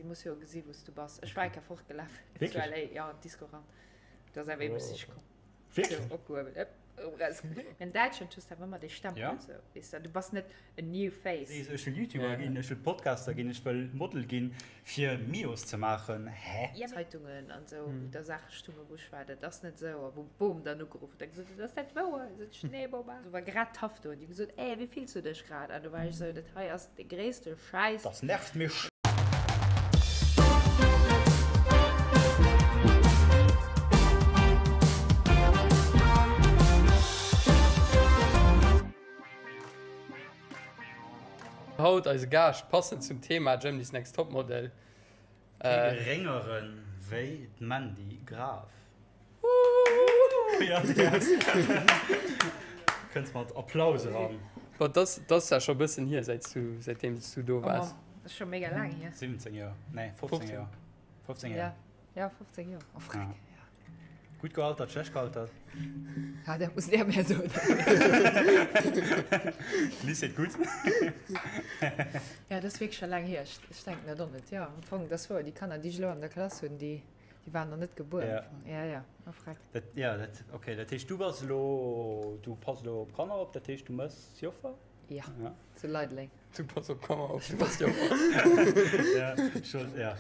Si muss jo gesi wou s du bass. Ech war eng Kéier fortgelaf zu LA, jo, an d'Disco eran. Do ass awer ee mech siche komm. Wierklech? Sou opgehuewen, ëpp, erëm raus. In Däitschland hues de awer ëmmer dee Stempel, Ja. sou, weess de, du bass net a new face. Sees, ech wëll YouTuber ginn, ech wëll Podcaster ginn, ech wëll Model ginn, fir Mios ze maachen. Hä? Ja, mee. Zeitungen an sou, wou da Saache stungen, wou ech war, dat ass net sou. A wou d'Bom dann ugeruff huet a gesot huet, ass dat wouer? Sot ech, nee, Boma. Do war grad d'Haff do an déi hu gesot, Ey, wéi fills du dech grad? An do war ech sou, dat hei ass de gréisste Schäiss. Das nervt mich! Haut eise Gaascht, passend zum Thema Germany's Next Topmodel. Kee Geréngeren wéi d'Mandy Graf. Kënns mat Applaus eran. Bon, dat ass ja scho e bëssen hier, säit du, säitdeem s du do waars. Oh, dat ass scho mega laang hier. 17 Joer, nee, 15 Joer. 15 Joer. Ja, ja, 15 Joer. Oh, freck, ja. Gutt gealtert, schlecht gealtert? Ja, dat musst Dir mir soen. Lies seet gutt. Ja, dat ass wierklech scho laang hier. Ech, ech denken dat och net. Jo, am Fong, dat ass wouer. Déi Kanner, déi ech elo an der Klass hunn, déi, déi waren nach net gebuer. Ja. Am Fong. Ja, ja, oh freck. Dat, ja, dat, okay. Dat heescht, du bass elo, du pass elo op Kanner op, dat heescht, du mëss Joffer? Ja, Ja. zu Leideleng. Du pass op Kanner op, du bass Joffer. Ja, schon, ja.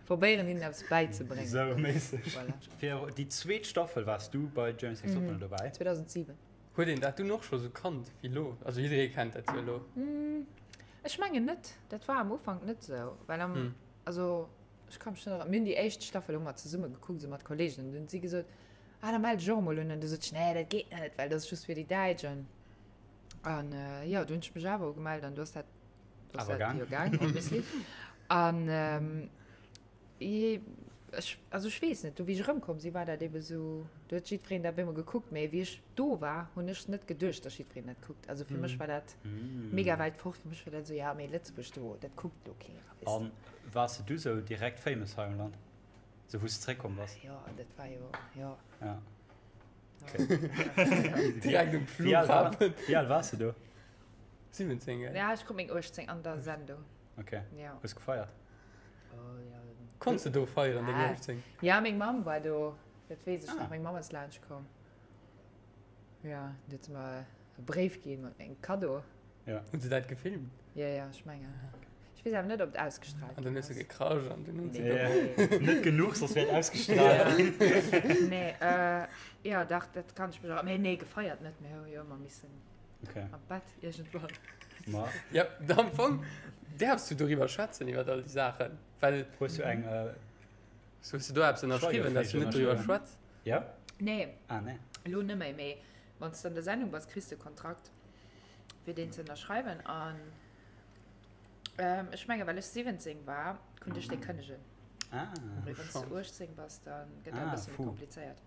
Probéieren hinnen eppes bäizebréngen. Sou méisseg. Voilà. Fir déi zweet Staffel waars du bei Germany's Next Topmodel dobäi. 2007. Huet een dat dunn och scho sou kannt wéi elo? Also jidderee kennt dat jo elo. Ech mengen net. Dat war am Ufank net sou, well am, also ech ka mech net erënneren, mir hunn déi éischt Staffel hu mer zesumme gekuckt, sou mat Kolleegen, an dunn hunn si gesot, ah da mell dech och emol un, an du sot ech, nee dat geet net, well dat ass just fir déi Däitsch an an jo, du hunn ech mech awer ugemellt an du ass dat, du ass Awer dat gaang. jo gaang, obviously. An Ech, also ech weess net, do wéi ech erëmkomm sinn, war dat ebe sou, do huet jiddwereen dat op eemol gekuckt, mee wéi ech do war, hunn ech net geduecht, datt jiddwereen dat kuckt. Also fir mech war dat mega wäit fort, fir mech war dat esou, ja mee Lëtzebuerg do, dat kuckt elo keen, weess de. An waars de du sou direkt famous hei am Land, sou wou s de zréckkomm bass? Jo, dat war jo, jo. Ja. Direkt um Flughafen. Wéi al waars de do? 17, gell? Ja, ech krut meng 18 an der Sendung. Ok. Ja. Hues gefeiert? Oh, ja. Konns de do feieren, deng 18? Ja, meng Mamm war do. Dat weess ech Ah. nach. Meng Mamm ass laanscht komm. Ja, déi huet mer e Bréif ginn mat engem Kaddo. Ja. Hunn se dat gefilmt? Ja, ja, ech mengen. Ech weess awer net, ob et ausgestrahlt An dann ginn hues du ass. gekrasch an dunn hunn se Nee. dat. Net genuch, soss wär et ausgestrahlt ginn. Nee, äh, ja, dach, dat kann ech mech erënneren. Mee nee, gefeiert net. Mir hu jo ëmmer missen Okay. Am Bett iergendwann. Ma. Ja, am Fong däerfs du doriwwer schwätzen, iwwer all déi Saachen, well. Hues du eng. Hues du do eppes ënnerschriwwen, dass du net doriwwer schwätz? Ja? Nee. Ah, nee. Elo net méi, mee wann s de an der Sendung bass, kriss de e Kontrakt, fir deen ze ënnerschreiwen. An ech menge well ech 17 war, konnt ech dee kënnegen. Ah. Mee wann s du 18 bass, da gëtt dat e bësse méi komplizéiert.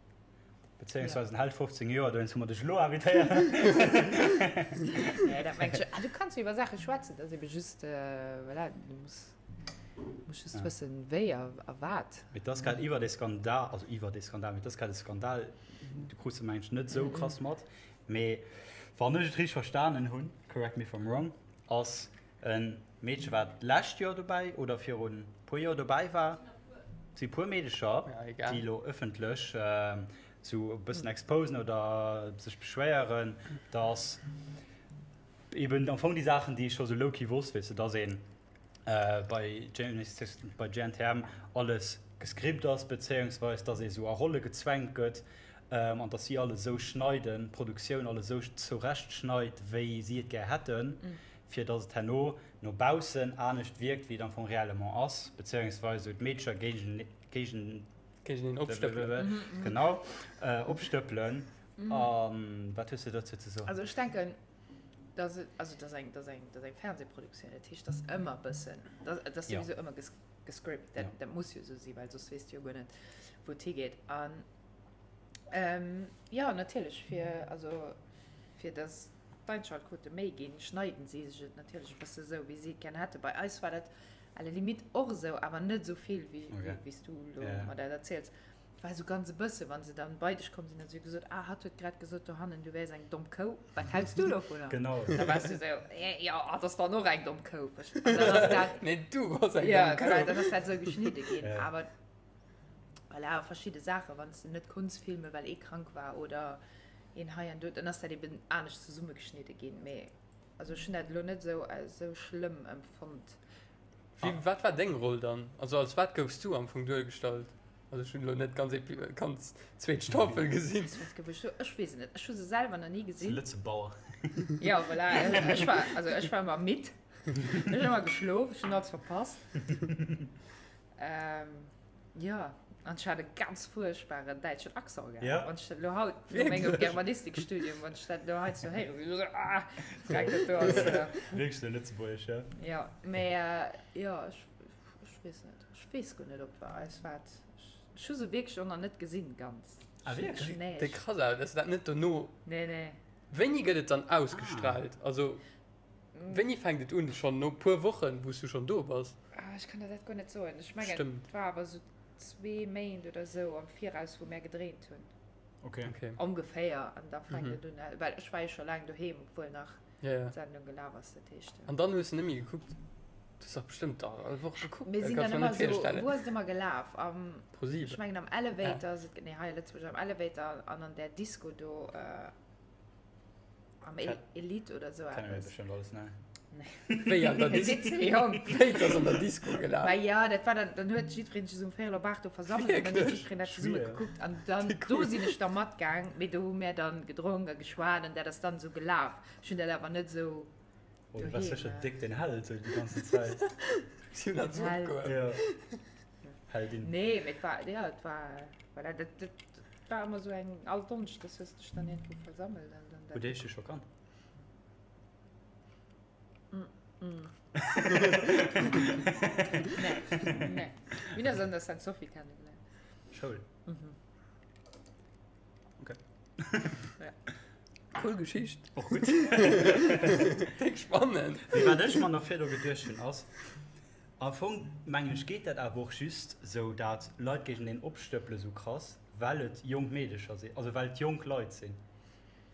Bezéiungsweis en hält 15 Joer, dowéinst hu mer dech elo invitéiert. Nee, dat mengt ech. Ah, du kanns jo iwwer Saache schwätzen, dat ass ebe just, voilà, du muss, muss just wëssen, wéi a, a wat. Mee et ass grad iwwer dee Skandal, also iwwer dee Skandal, mee et ass grad e Skandal, du krus e mengen ech net esou krass mat, mee wann ech et richteg verstanen hunn, correct me if I'm wrong, ass E Meedche wat d'lescht Joer dobäi oder virun puer Joer dobäi war. Et si puer Meedecher, déi elo ëffentlech sou e bëssen exposen oder sech beschwéieren, dass eben am Fong déi Saachen, déi ech scho sou low-key wosst, weess de, dass ee bei bei GNTM alles gescript ass, bezéiungsweis dass ee sou a Rolle gezwängt gëtt an dass si alles esou schneiden, d'Produktioun alles esou zurechtschneit, wéi si et gär hätten. fir dass et herno no baussen anescht wierkt, wéi et am Fong réellement ass, bezéiungsweis esou d'Meedercher géigen, géigen, Géigeneen opstëppelen. Genau, opstëppelen. A wat hues de dozou ze soen? Also ech denken, dass et, also dass eng, dass eng, dass eng Fernsehproduktioun, dat heescht, dass ëmmer e bëssen, dass, dass souwisou ëmmer ges, gescript, dat, dat muss jo esou sinn, well soss weess de jo guer net, wou et higeet. An jo, natierlech, fir, also fir dass d'Einschaltquote méi ginn, schneiden si sech et natierlech e bësse sou, wéi si et gär hätten. Bei eis war dat à la limite och esou, awer net esou vill, wéi s du elo mer dat erziels. War sou ganz e bësse, wann se dann bei dech komm sinn, dann hu se gesot, ah, hatt huet grad gesot dohannen, du wäers eng domm Kou, wat häls du dovunner? Genau. Da waars du sou, jo, hatt ass dann och eng domm Kou. An dann ass dat. Nee, du bass eng domm Kou. Ja, genau, dann ass dat sou geschnidde ginn. Awer voilà, verschidde Saachen, wann s de net konns filmen, well ee krank war oder een hei an do, dann ass dat eben anescht zesummegeschnidde ginn. Mee also ech hunn dat elo net sou als sou schlëmm empfonnt. Wéi, wat war deng Roll dann? Also als wat goufs du am Fong duergestallt? Also ech hunn elo net ganz Epi ganz zweet Staffel gesinn. Als wat gouf ech do? Ech weess et net. Ech hu se selwer nach ni gesinn. Lëtzebauer. Ja, voilà. Ech war, also ech war ëmmer midd. Ech hunn ëmmer geschlof. Ech hunn alles verpasst. Ähm, jo, an ech hat e ganz fuerchtbaren däitschen Accent gehat. Ja. Wann ech dat elo haut, no mengem Germanistikstudium, wann ech dat elo hei zu héieren, sinn ech esou, ah, Dreck, dat do ass. Wierklech esou lëtzebuergesch, ja. Jo, mee jo, ech, ech weess net. Ech weess guer net, ob eis wat. Ech hu se wierklech och nach net gesinn, ganz. Ah, wierklech? Nee. Déi krass, awer dass dat net dono. Nee, nee. Wéini gëtt et dann ausgestrahlt? Also. Wéini fänkt et un? Schonn no puer Wochen, wou s du schonn do bass? Ah, ech kann der dat guer net soen. Ech mengen, et war awer esou zwee Méint oder esou am Viraus, wou mär gedréint hunn. Okay. Okay. Ongeféier. An da fänkt et un, well ech war jo scho laang doheem, obwuel nach d'Sendung gelaf ass. Dat heescht. An dann hues de net méi gekuckt? Du hues dach bestëmmt dach all Woch gekuckt. Mir sinn dann ëmmer esou, wou ass et ëmmer gelaf? Am, ProSieben. ech mengen am Elevator ass et, nee, hei a Lëtzebuerg am Elevator an an där Disco do. Am Elite oder sou Kennen wir eppes. bestimmt alles, ne? Wéi an der Disco? Sidd ze jonk. Wéi et ass an der Disco gelaf? Mä jo, dat war dann, dann huet jiddwereen sech um Véierel op 8 do versammelt an dann huet jiddwereen dat zesumme Schwier. gekuckt an dann, do sinn ech da matgaang, mee do hu mär dann gedronk a geschwat an dat ass dann esou gelaf. Ech hunn dat awer net esou Oh, du warst doheem. sicher dick den Held so die ganze Zeit. Si hunn dat Den Held. opgehuet. Ja. Heldin. Nee, mee et war, jo, et war, voilà, dat, dat war ëmmer esou eng, all Donneschdes hues de dech dann iergendwou versammelt an dann dat. Hutt Dir iech scho kannt? Nee, nee. Mir hunn eis an der Sainte Sophie kennegeléiert. Schoul. Mhm. Okay. Ja. Cool Geschicht. Och gutt. Déck spannend. Mee wat ech mer nach virdu geduecht hunn ass, am Fong mengen ech geet dat awer och just sou dat Leit géigeneen opstëppele sou krass, well et jonk Meedecher sinn, also well et jonk Leit sinn.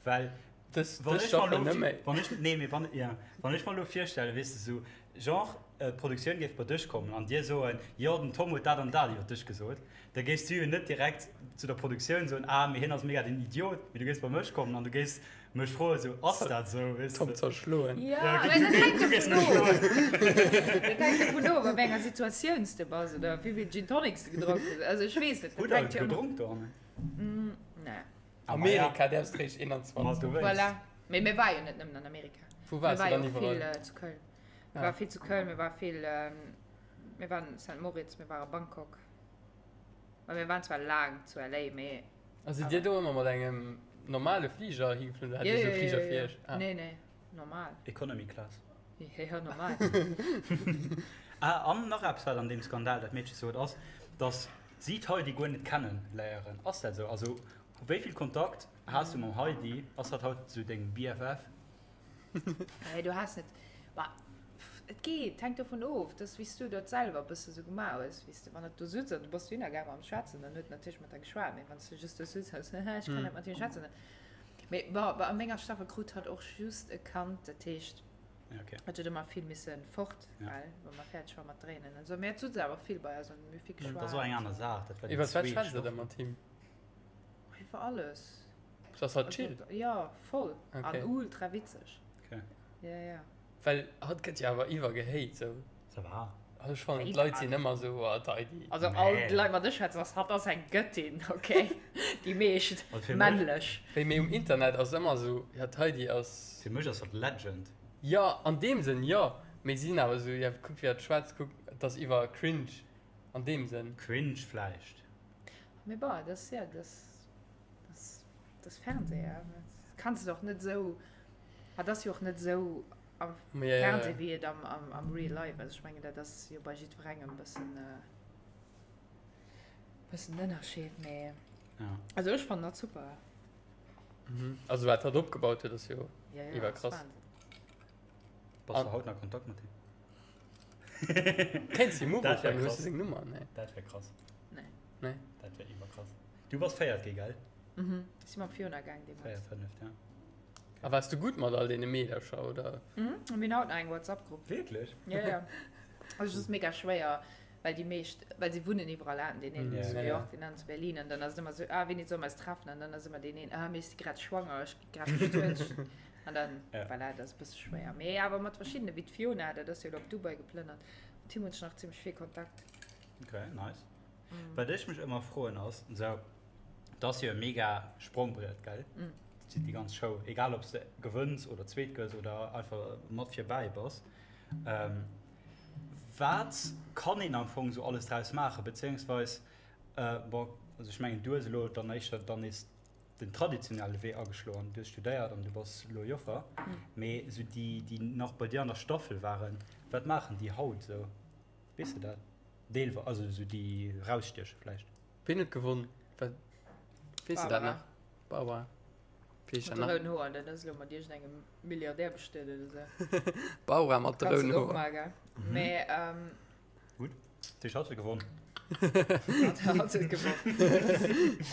Well Dës, wann dës ech mer Staffel elo net méi. wann ech, nee mee wann, ja, wann ech mer elo virstellen, weess de sou genre d'Produktioun géif bei dech kommen an dir soen, jo den Tom huet dat an dat iwwer dech gesot, da géifs du jo net direkt zu der Produktioun soen, ah mee hien ass mega den Idiot, mee du géifs bei mech kommen an du géifs mech froen sou, ass dat sou, weess Tom de. zerschloen. Ja, Ja, mä dat hänkt du géifs dovun mech of. schloen. Dat hänkt dovun of, a wéi enger Situatioun s de bass oder wéi vill Gin Tonics de gedronk hues. Also ech weess net, dat Hutt der hänkt jo ëmmer. gedronk dohannen? Nee. Amerika däerfs de réischt Ma 21. du wéinst. Voilà. Mee mir war jo net nëmmen an Amerika. Wou Mir waars war de jo dann och vill iwwerall? zu Köln. Mir Ah. war vill zu Köln, mir war vill, mir waren Saint Moritz, mir ware Bangkok. Well mir waren zwar laang zu LA, mee. A sidd Dir do ëmmer mat engem normale Fliger higeflunn oder hat Jo, Dir sou jo, jo, Fliger jo, fir jo. Iech? Ah. Nee, nee, normal. Economy Class. Jo, jo, normal. Ah, an nach eppes, wat an deem Skandal dat Meedche sot, ass, dass si d'Heidi guer net kennen léieren. Ass dat esou? Also, wéi vill Kontakt has du mam Heidi? Ass dat haut esou deng BFF? Nee, du has net. Ma et geet, hänkt dovun of, dass wéi s du dat selwer e bësse sou gemaach hues, wéi s de, wann et do sutz an du bass dohinner gaangen mam Schwätzen, dann huet en natierlech mat der geschwat, mee wann s du just do sutz an haha, ech kann net mat him schwätzen, dann. Mee bon, a menger Staffel krut hatt och just e Kand, dat heescht, Ja, okay. hatt huet ëmmer vill misse fort, Ja. well wa mer fäerdeg war mat dréinen an esou. Mee et sutz awer vill bei eis an mir hu vill Dat ass och eng geschwat. aner Saach, dat war déi Iwwer wat zweet schwätzt der da Staffel. mat him? Iwwer alles. Ass hatt chill? Jo, voll. An Okay. ultra witzeg. Okay. Ja, ja. Well hatt gëtt jo awer iwwer gehéit sou. Ça va. Also ech fannen d'Leit sinn ëmmer sou, oh d'Heidi. Also all d'Leit mat ech schwätzen ass, hatt ass eng Gëttin, ok? Déi meescht männlech. Wéi mee um Internet ass ëmmer sou, ja d'Heidi ass. Fir mech ass hatt Legend. Jo an deem Sënn jo, mee si sinn awer sou, ja kuck wéi hatt schwätzt, kuck et ass iwwer cringe an deem Sënn. Cringe vläicht. Mee bon, et ass jo, et ass, et ass Fernseh, dat kanns de och net sou, hatt ass jo och net sou am Fernseh wéi et am, am, am Real Life ass. Ech mengen dat ass jo bei jiddwerengem e bëssen, bëssen den Ënnerscheed, mee ja. Also ech fannen dat super. Mhm. Also wat hatt opgebaut huet ass jo ja, ja, iwwerkrass. Bass du haut nach Kontakt mat him? Kéints him Dat wär uruffen, hues krass. du seng Nummer? Nee. Dat wär krass. Nee. Nee. Dat wär iwwerkrass. Du bass véiert gi, gell? Mhm. Ech si mam Fiona gaang deemools. Véiert, fënneft, ja. A waars du gutt mat all deene Meedercher, oder? Mhm. Mir hunn haut nach eng WhatsApp-Grupp. Wierklech? Ja, ja. Also et ass mega schwéier, well déi meescht, well si wunnen iwwerall an, deen een Ja. zu New Ja. York, deen aneren zu Berlin an dann ass et ëmmer esou, ah, wéini solle mer eis treffen? An dann ass ëmmer deen een, ah, mee ech si grad schwanger, ech gi grad bestuet. An dann, Ja. voilà, dat ass e bësse schwéier. Mee awer mat verschiddene, wéi d'Fiona, dat ass jo elo op Dubai geplënnert, mat him hunn ech nach zimmlech vill Kontakt. Okay, nice. Wat ech mech ëmmer froen ass, esou, dat ass jo e mega Sprongbriet, gell? Déi ganz Show, egal ob s de gewënns oder Zweet gëss oder einfach mat virbäi bass. Wat kann een am Fong esou alles draus maachen? Bezéiungsweis, bon, also ech mengen, du hues elo dann éischter dann nees den traditionelle Wee ageschloen, du hues studéiert an du bass elo Joffer, mee esou déi, déi nach bei dir an der Staffel waren, wat maachen déi haut esou? Weess de dat? Deelweis, also esou déi rausstieche vläicht. Ween huet gewonn? Wat weess de dat nach? Barbara. Weess Mat dat de nach? rouden Hoer, dat ass elo mat iergendengem Milliardär bestuet oder sou. Barbara mat de Kanns rouden de och Hoer. maachen, gell? Mee, ähm. Gutt, dat heescht, hatt huet gewonn. Hatt huet gewonn.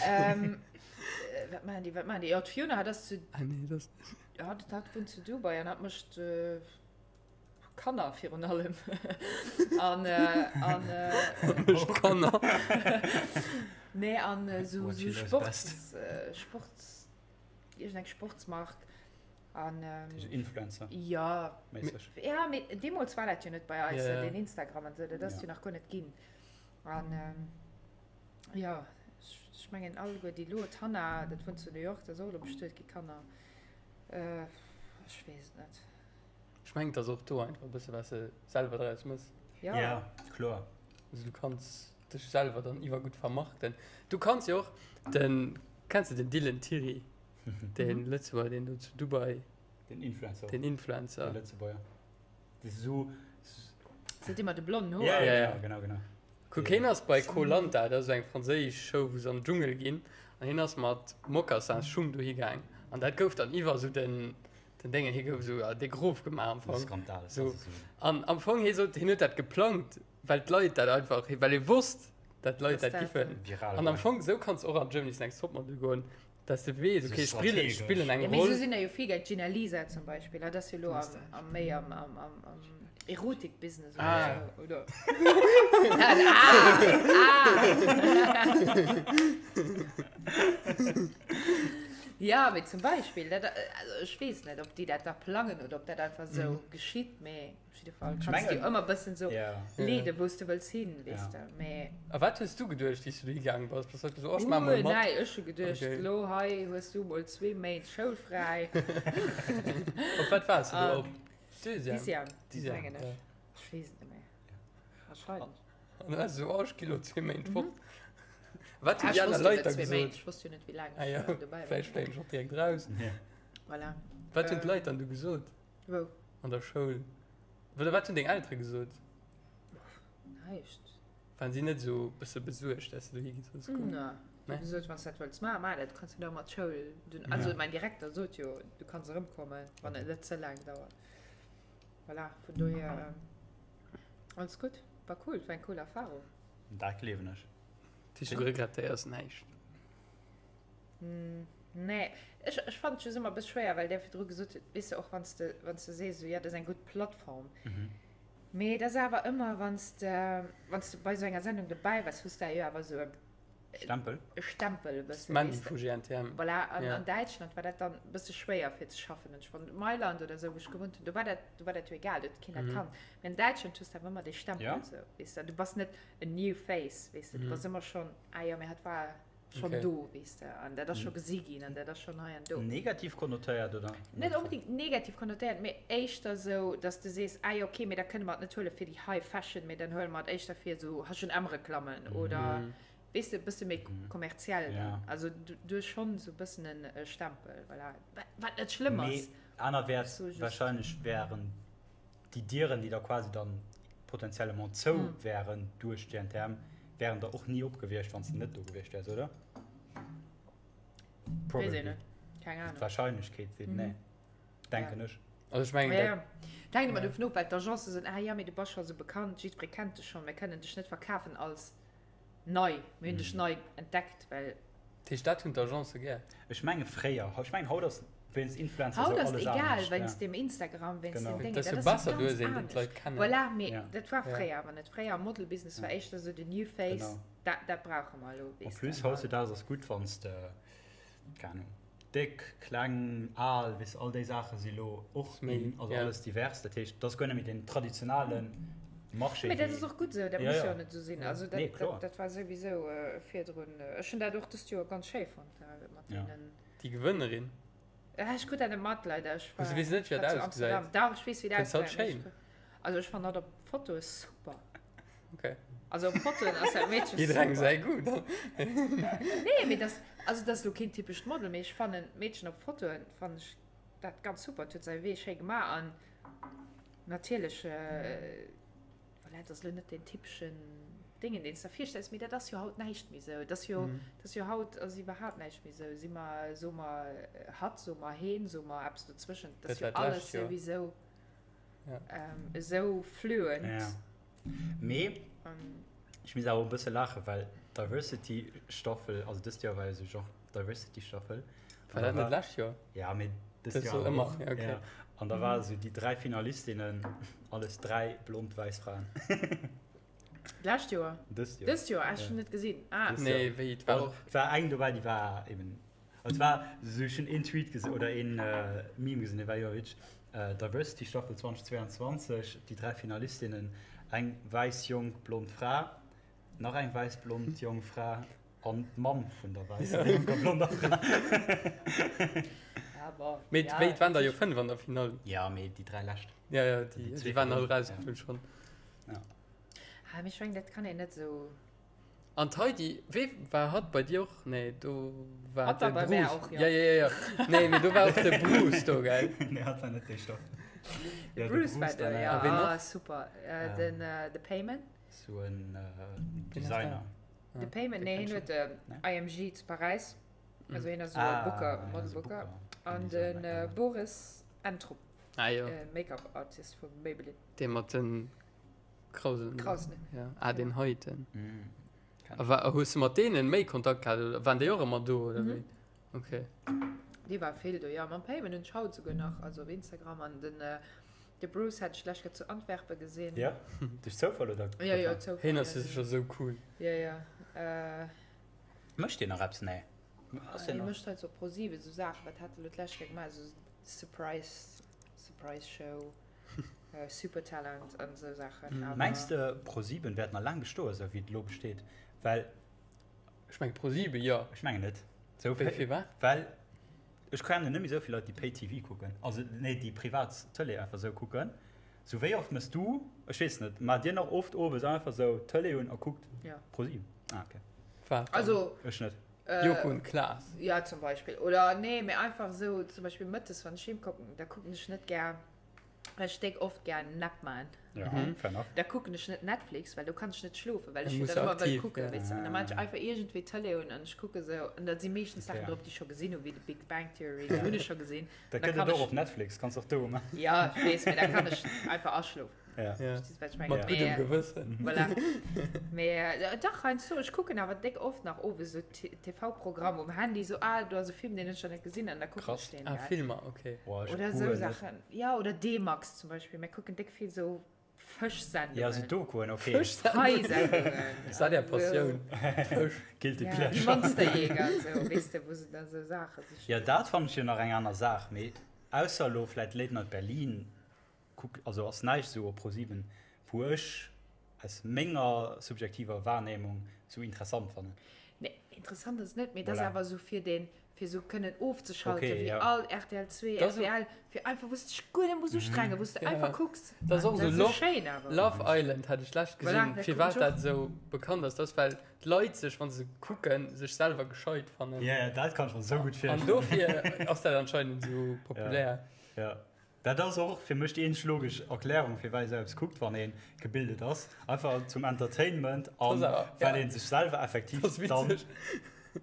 Ähm, wat maachen déi, wat maachen déi? Jo, d'Fiona, hat ass zu. Ah nee, dat ass. Hat, hat wunnt zu Dubai an hat mécht. Kanner virun allem. An, an, Mécht Kanner. Nee, an esou, What she esou knows Sports, best. Sports, iergendeng Sportsmark. An, Esou Influencer ja. méisseg. Ja, mee deemools war dat jo net bei eis, Ja, ja. den Instagram an esou, dat ass Ja. jo nach guer net ginn. An, jo, ech, ech mengen alleguer déi elo, d'Hannah, dat wunnt zu New York, dat ass och elo bestuet gi, Kanner. Ech weess et net. Ech mengen, et ass och do einfach e bësse wat s de selwer draus mëss. Ja. Ja, kloer. Also du kanns dech selwer dann iwwergutt vermarkten. Du kanns jo och den, kenns de den Dylan Thiry, den Lëtzebuerger, deen do zu Dubai, Den Influencer. den Influencer. De Lëtzebuerger. Dee sou. Ass dat dee mat de blonnen Hoer? Ja, Ja, ja, ja. genau, genau. Kuck, hien ass bei Koh Lanta, dat ass esou eng franséisch Show, wou se an den Dschungel ginn, an hien ass mat Mokassins, Schung dohi gaang. An dat gouf dann iwwer esou den, Den Déngen, hie gouf esou déck erofgemaach am Fong. Skandal. So. An am Fong, hie sot, hien huet dat geplangt, well d'Leit dat einfach, well hie wosst, dat d'Leit dat giffen. Viral. An am Fong, esou kanns de och an Germany's Next Topmodel goen, dass de weess, okay, ech spillen, ech spillen eng Ja, mee esou Roll. sinn der jo vill, gell, d'Gina Lisa zum Beispill, hat ass jo elo am, am méi am, am, am, am Erotik-Business oder Ah. esou, oder? Ah! Ah! Ja, mee zum Beispill, dat, also ech weess net, ob déi dat da plangen oder ob dat einfach esou mm. geschitt, mee op jidde Fall kanns du ëmmer bëssen esou yeah. leeden, wou s du wëlls hin, weess Ja. de. Mee A wat hues du geduecht, wéi s du dohi gaange bass? Bass du gesot, oh, ech maache mol mat? Nee, ech hu geduecht, Okay. lo hei hues du mol zwee Méint schoulfräi. Op wat waars du do? Ah. Op Deuxième? Dixième, Dixième, mengen ech. ja. Ech weess et net méi. Wahrscheinlech. An da so, oh, ech gi lo zwee Méint fort. Wat hunn Ah, déi ech aner wosst jo Leit net da zwee Méint, gesot? ech wosst jo net, wéi laang Ah ech ja, dobäi war. vläicht fléien ech och direkt raus. Ja. Voilà. Wat hunn Äh. d'Leit dann du gesot Wou? an der Schoul? Oder wat hunn deng Eltere gesot? Näischt. Waren si net esou e bësse besuergt, dass du dohi solls goen? Nee. Nee? Déi gesot, wann s dat wëlls maachen, maach dat, du kanns jo nach ëmmer d'Schoul dunn. Also Ja. mäin Direkter sot jo, du kanns erëmkommen, wann et net ze laang dauert. Voilà, vun dohier alles gutt. War cool, war eng cool Erfahrung. Dat gleewen ech. Dat heescht, du regrettéiers näischt? Nee, ech, ech fannen et just ëmmer e bësse schwéier, well där virdru gesot huet, weess de, och wann s de, wann s de sees, esou, ja, dat ass eng gutt Plattform. Mee et ass awer ëmmer, wann s de, wann s de bei esou enger Sendung dobäi waars, hues de jo awer esou e Stempel. E Stempel e bëssen. D'Mandy vu GNTM. Voilà, an Ja. an Däitschland war dat dann e bësse schwéier fir ze schaffen. Ech fand Mailand oder esou, wou ech gewunnt hunn, do war dat, do war dat jo egal, do huet keen dat Mhm. kannt. Mee an Däitschland hues de awer ëmmer dee Stempel Ja. esou, weess de. Du bass net a new face, weess de, du Mhm. bass ëmmer schonn, ah jo, mee hatt war schonn Okay. do, weess de, an dat ass scho gesi ginn an dat ass schonn hei an do. Negativ konnotéiert, oder? Net onbedéngt negativ konnotéiert, mee éischter esou, dass de sees, ah jo, okay, mee da kënne mer et net huele fir déi High Fashion, mee dann huele mer et éischter fir esou H&M-Reklammen oder Mhm. Weess de, e bësse méi kommerziell dann. Ja. Also du, du hues schonn esou e bëssen en e Stempel, voilà. Wat, wat net schlëmm ass. Mee anerwäerts, So just. wahrscheinlech wären déi Dieren, déi da quasi dann potentiellement zou Mm. wären duerch GNTM, wären der och ni op gewiescht, wann s de net do gewiescht wäers, oder? Weess een Probably. net. Keng Ahnung. D'Wahrscheinlechkeet seet nee, denken ech. Also ech mengen, Ja, dat, ja. Dat hänkt ëmmer Ja. dovun of, well d'Agencen soen, ah ja, mee du bass scho sou bekannt, jiddweree kennt dech schonn, mir kënnen dech net verkafen als. Nei, mir hunn dech nei entdeckt, well. Dat heescht, dat hunn d'Agencë gär? Ech menge fréier. Ech mengen haut ass wéinst Influencer Haut ass et egal, wéinst dem Instagram, wéinst dem Déngen. Dat ass jo besser, du hues een, deen d'Leit kennen. Voilà, mee dat war fréier awer net. Fréier am Model-Business war éischter esou den New Face, dat, dat brauche mer elo, weess de. En plus hautdesdaags ass gutt, wann s de, keng Ahnung, Déck, kleng, al, weess all déi Saache si lo och in, also alles divers. Dat heescht, et ass guer net méi deen traditionale Marché. Mee dat ass och gutt esou, dat muss jo och net esou sinn. Also dat, dat war souwisou virdrun. Ech hunn dat och dëst Joer ganz schéi fonnt mat deenen. Déi Gewënnerin? Ech krut dat net mat, leider. Ech war, du weess net, wéi dat ausgesäit? Dach, ech weess, wéi dat ausgesäit. Fënns du dat schéin? Also ech fannen dat op Fotoe super. Okay. Also op Fotoen ass dat Meedche super. Jidderengem säi Goût. Nee, mee dat, also dat ass elo keen typescht Model, mee ech fannen d'Meedchen op Fotoen fannen ech dat ganz super. Et huet säi Wee schéi gemaach an natierlech, voilà, et ass elo net deen typeschen Déngen, deen s de der virstells, mee dat ass jo haut näischt méi esou. Et ass jo, et ass jo haut ass iwwerhaapt näischt méi esou. Si mer, soe mer hatt, soe mer heen, soe mer eppes dozwëschent. Dat ass jo alles souwisou. Esou fluent. Ja. Mee ech misst awer e bësse laachen, well d'Diversity-Staffel, also dëst Joer war jo esou genre Diversity-Staffel. War dat net lescht Joer? Ja, mee dëst Joer awer och. Ja, okay. Ja. An da ware sou déi 3 Finalistinnen alles 3 blond wäiss Fraen. D'lescht Joer? Dëst Joer. Dëst Joer? Ah, ech hunn net gesinn. Ah. Nee, wéi, et war och. Et war eng dobäi, déi war eben Et war sou, ech hunn een Tweet gesinn oder een Meme gesinn, dee war jo witzeg, Diversity Staffel 2022, déi 3 Finalistinnen, eng wäiss jonk blond Fra, nach eng wäiss blond jonk Fra an d'Mamm vun der wäisser jonker blonder Fra. Mee wéi, et waren der jo 5 an der Finall. Ja, mee déi 3 lescht. Ja, ja, déi waren all rausgeflunn schonn. Ja. Ah, mee ech mengen, dat kann een net esou. An d'Heidi, wee war hatt bei dir och? Nee, do war Hatt war de bei mär Bruce. och, jo. Ja, ja, ja, ja. Nee, mee do war och de Bruce do, gell? Nee, hatt war net déi Staffel. De Ja, de Bruce war Bruce do, dann, ja. A ween Ah, nach? super. Äh, den, äh, de Payman. Sou en Ween ass Designer. dat? De Payman, dee nee, kenn hien ech huet äh, IMG zu Paräis. Also hien ass sou e Ah, Booker, hien Model ass e Booker. Booker. An Designer, den ja. äh, Boris Entrup, Ah, jo. äh, Make-up-Artist vu Maybelline. Dee mat den Krausen. Krausen. Ja. Ah, den heiten. Mm. A wa, hues du mat deenen méi Kontakt gehat oder waren déi och ëmmer do oder Mhm. wéi? Okay. Dee war vill do, jo. Mam Payman hunn ech haut souguer nach, also op Instagram. An den, äh, de Bruce hat ech d'lescht Kéier zu Antwerpen gesinn. Ja? Duerch Zoufall oder? Jo, jo, Zoufall. Hien ass jo sécher sou cool. Jo, jo. Äh, Mécht deen nach eppes? Nee. Ass deen hie nach? mécht halt sou op ProSieben sou Saachen. Wat hat e lo d'lescht Kéier gemaach? Sou Surprise, Surprise Show. Supertalent an esou Saachen. Mhm. Mengs de ProSieben wäert nach laang bestoen, esou wéi et elo besteet? Well. Ech mengen ProSieben jo. Ech mengen net. Esou Wéi firwat? Well ech kennen net méi esou vill Leit déi Pay TV kucken, also nee déi privat Tëlee einfach esou kucken. Sou wéi oft mëss du, ech weess net, maacht dir nach oft owes einfach esou d'Tëlee un a kuckt Ja. ProSieben? Ah okay. Wat dann? Also Ech net. Joko und Klaas. Ja zum Beispill. Oder nee, mee einfach esou zum Beispill mëttes wann ech heem kommen, da kucken ech net gär. Well ech déck oft gär Nap man. Ja, mhm. fair enough. Da kucken ech net Netflix, well do kann ech net schlofen, well ech Muss dann ëmmer wëll aktiv, kucken, ja. weess du. An da maan ech einfach iergendwéi d'Tëlee un an ech kucke sou, an da si meeschtens Saachen Okay. drop, déi ech scho gesinn hunn, wéi The Big Bang Theory, déi hunn ech scho gesinn. Dat Da gëtt kann et och ech- op Netflix, kanns och do man. Ja, ech weess, mee da kann ech einfach aschlofen. Ja. Ja. Verstees, wat ech mengen? Mat guddem Mee, Gewëssen. Voilà. Mee äh, dach, heiansdo, ech kucken awer déck oft nach owes sou TV-Programm um Handy, sou, ah, do ass e Film, deen hunn ech nach net gesinn, an da kucken Krass. ech deen. Ah, gell. Filmer, okay. Boah, ech Oder guer sou net. Saachen. Ja, oder D-Max zum Beispill. Mir kucken déck vill sou Fëschsendungen. Ja, sou Dokuen, okay. Fëschsendungen. Haisendungen. Ass dat är Passioun? Fësch. Guilty Ja, déi Pleasure. Monsterjäger an sou, weess de, wou se da sou Saache sichen. Ja, dat fannen ech jo nach eng aner Saach, mee ausser elo vläit Late Night Berlin, kuck, also ass näischt esou op ProSieben, wou ech aus menger subjektiver Wahrnehmung sou interessant fannen. Nee, interessant ass et net, mee et ass Voilà. awer esou fir deen, fir esou kënnen ofzeschalten, Okay, wéi ja. all rtl 2, Dat ass o- rtl, fir einfach, wou s de dech guer net muss ustrengen, wou s de Ja. einfach kucks. Dat ass och Dat esou ass esou Love, schéin awer. Love Island hat ech d'lescht Voilà, gesinn, dat firwat kucken ech dat esou bekannt ass, dat ass well d'Leit sech, wa se kucken, sech selwer gescheit fannen. Ja, ja, dat kann ech mer sou gutt An virstellen. dofir ass dat anscheinend esou populär. Ja. Dat ass och fir mech déi eenzeg logesch Erklärung firwat ee sou eppes kuckt, wann ee gebildet ass. Einfach zum Entertainment an well ee sech selwer effektiv dann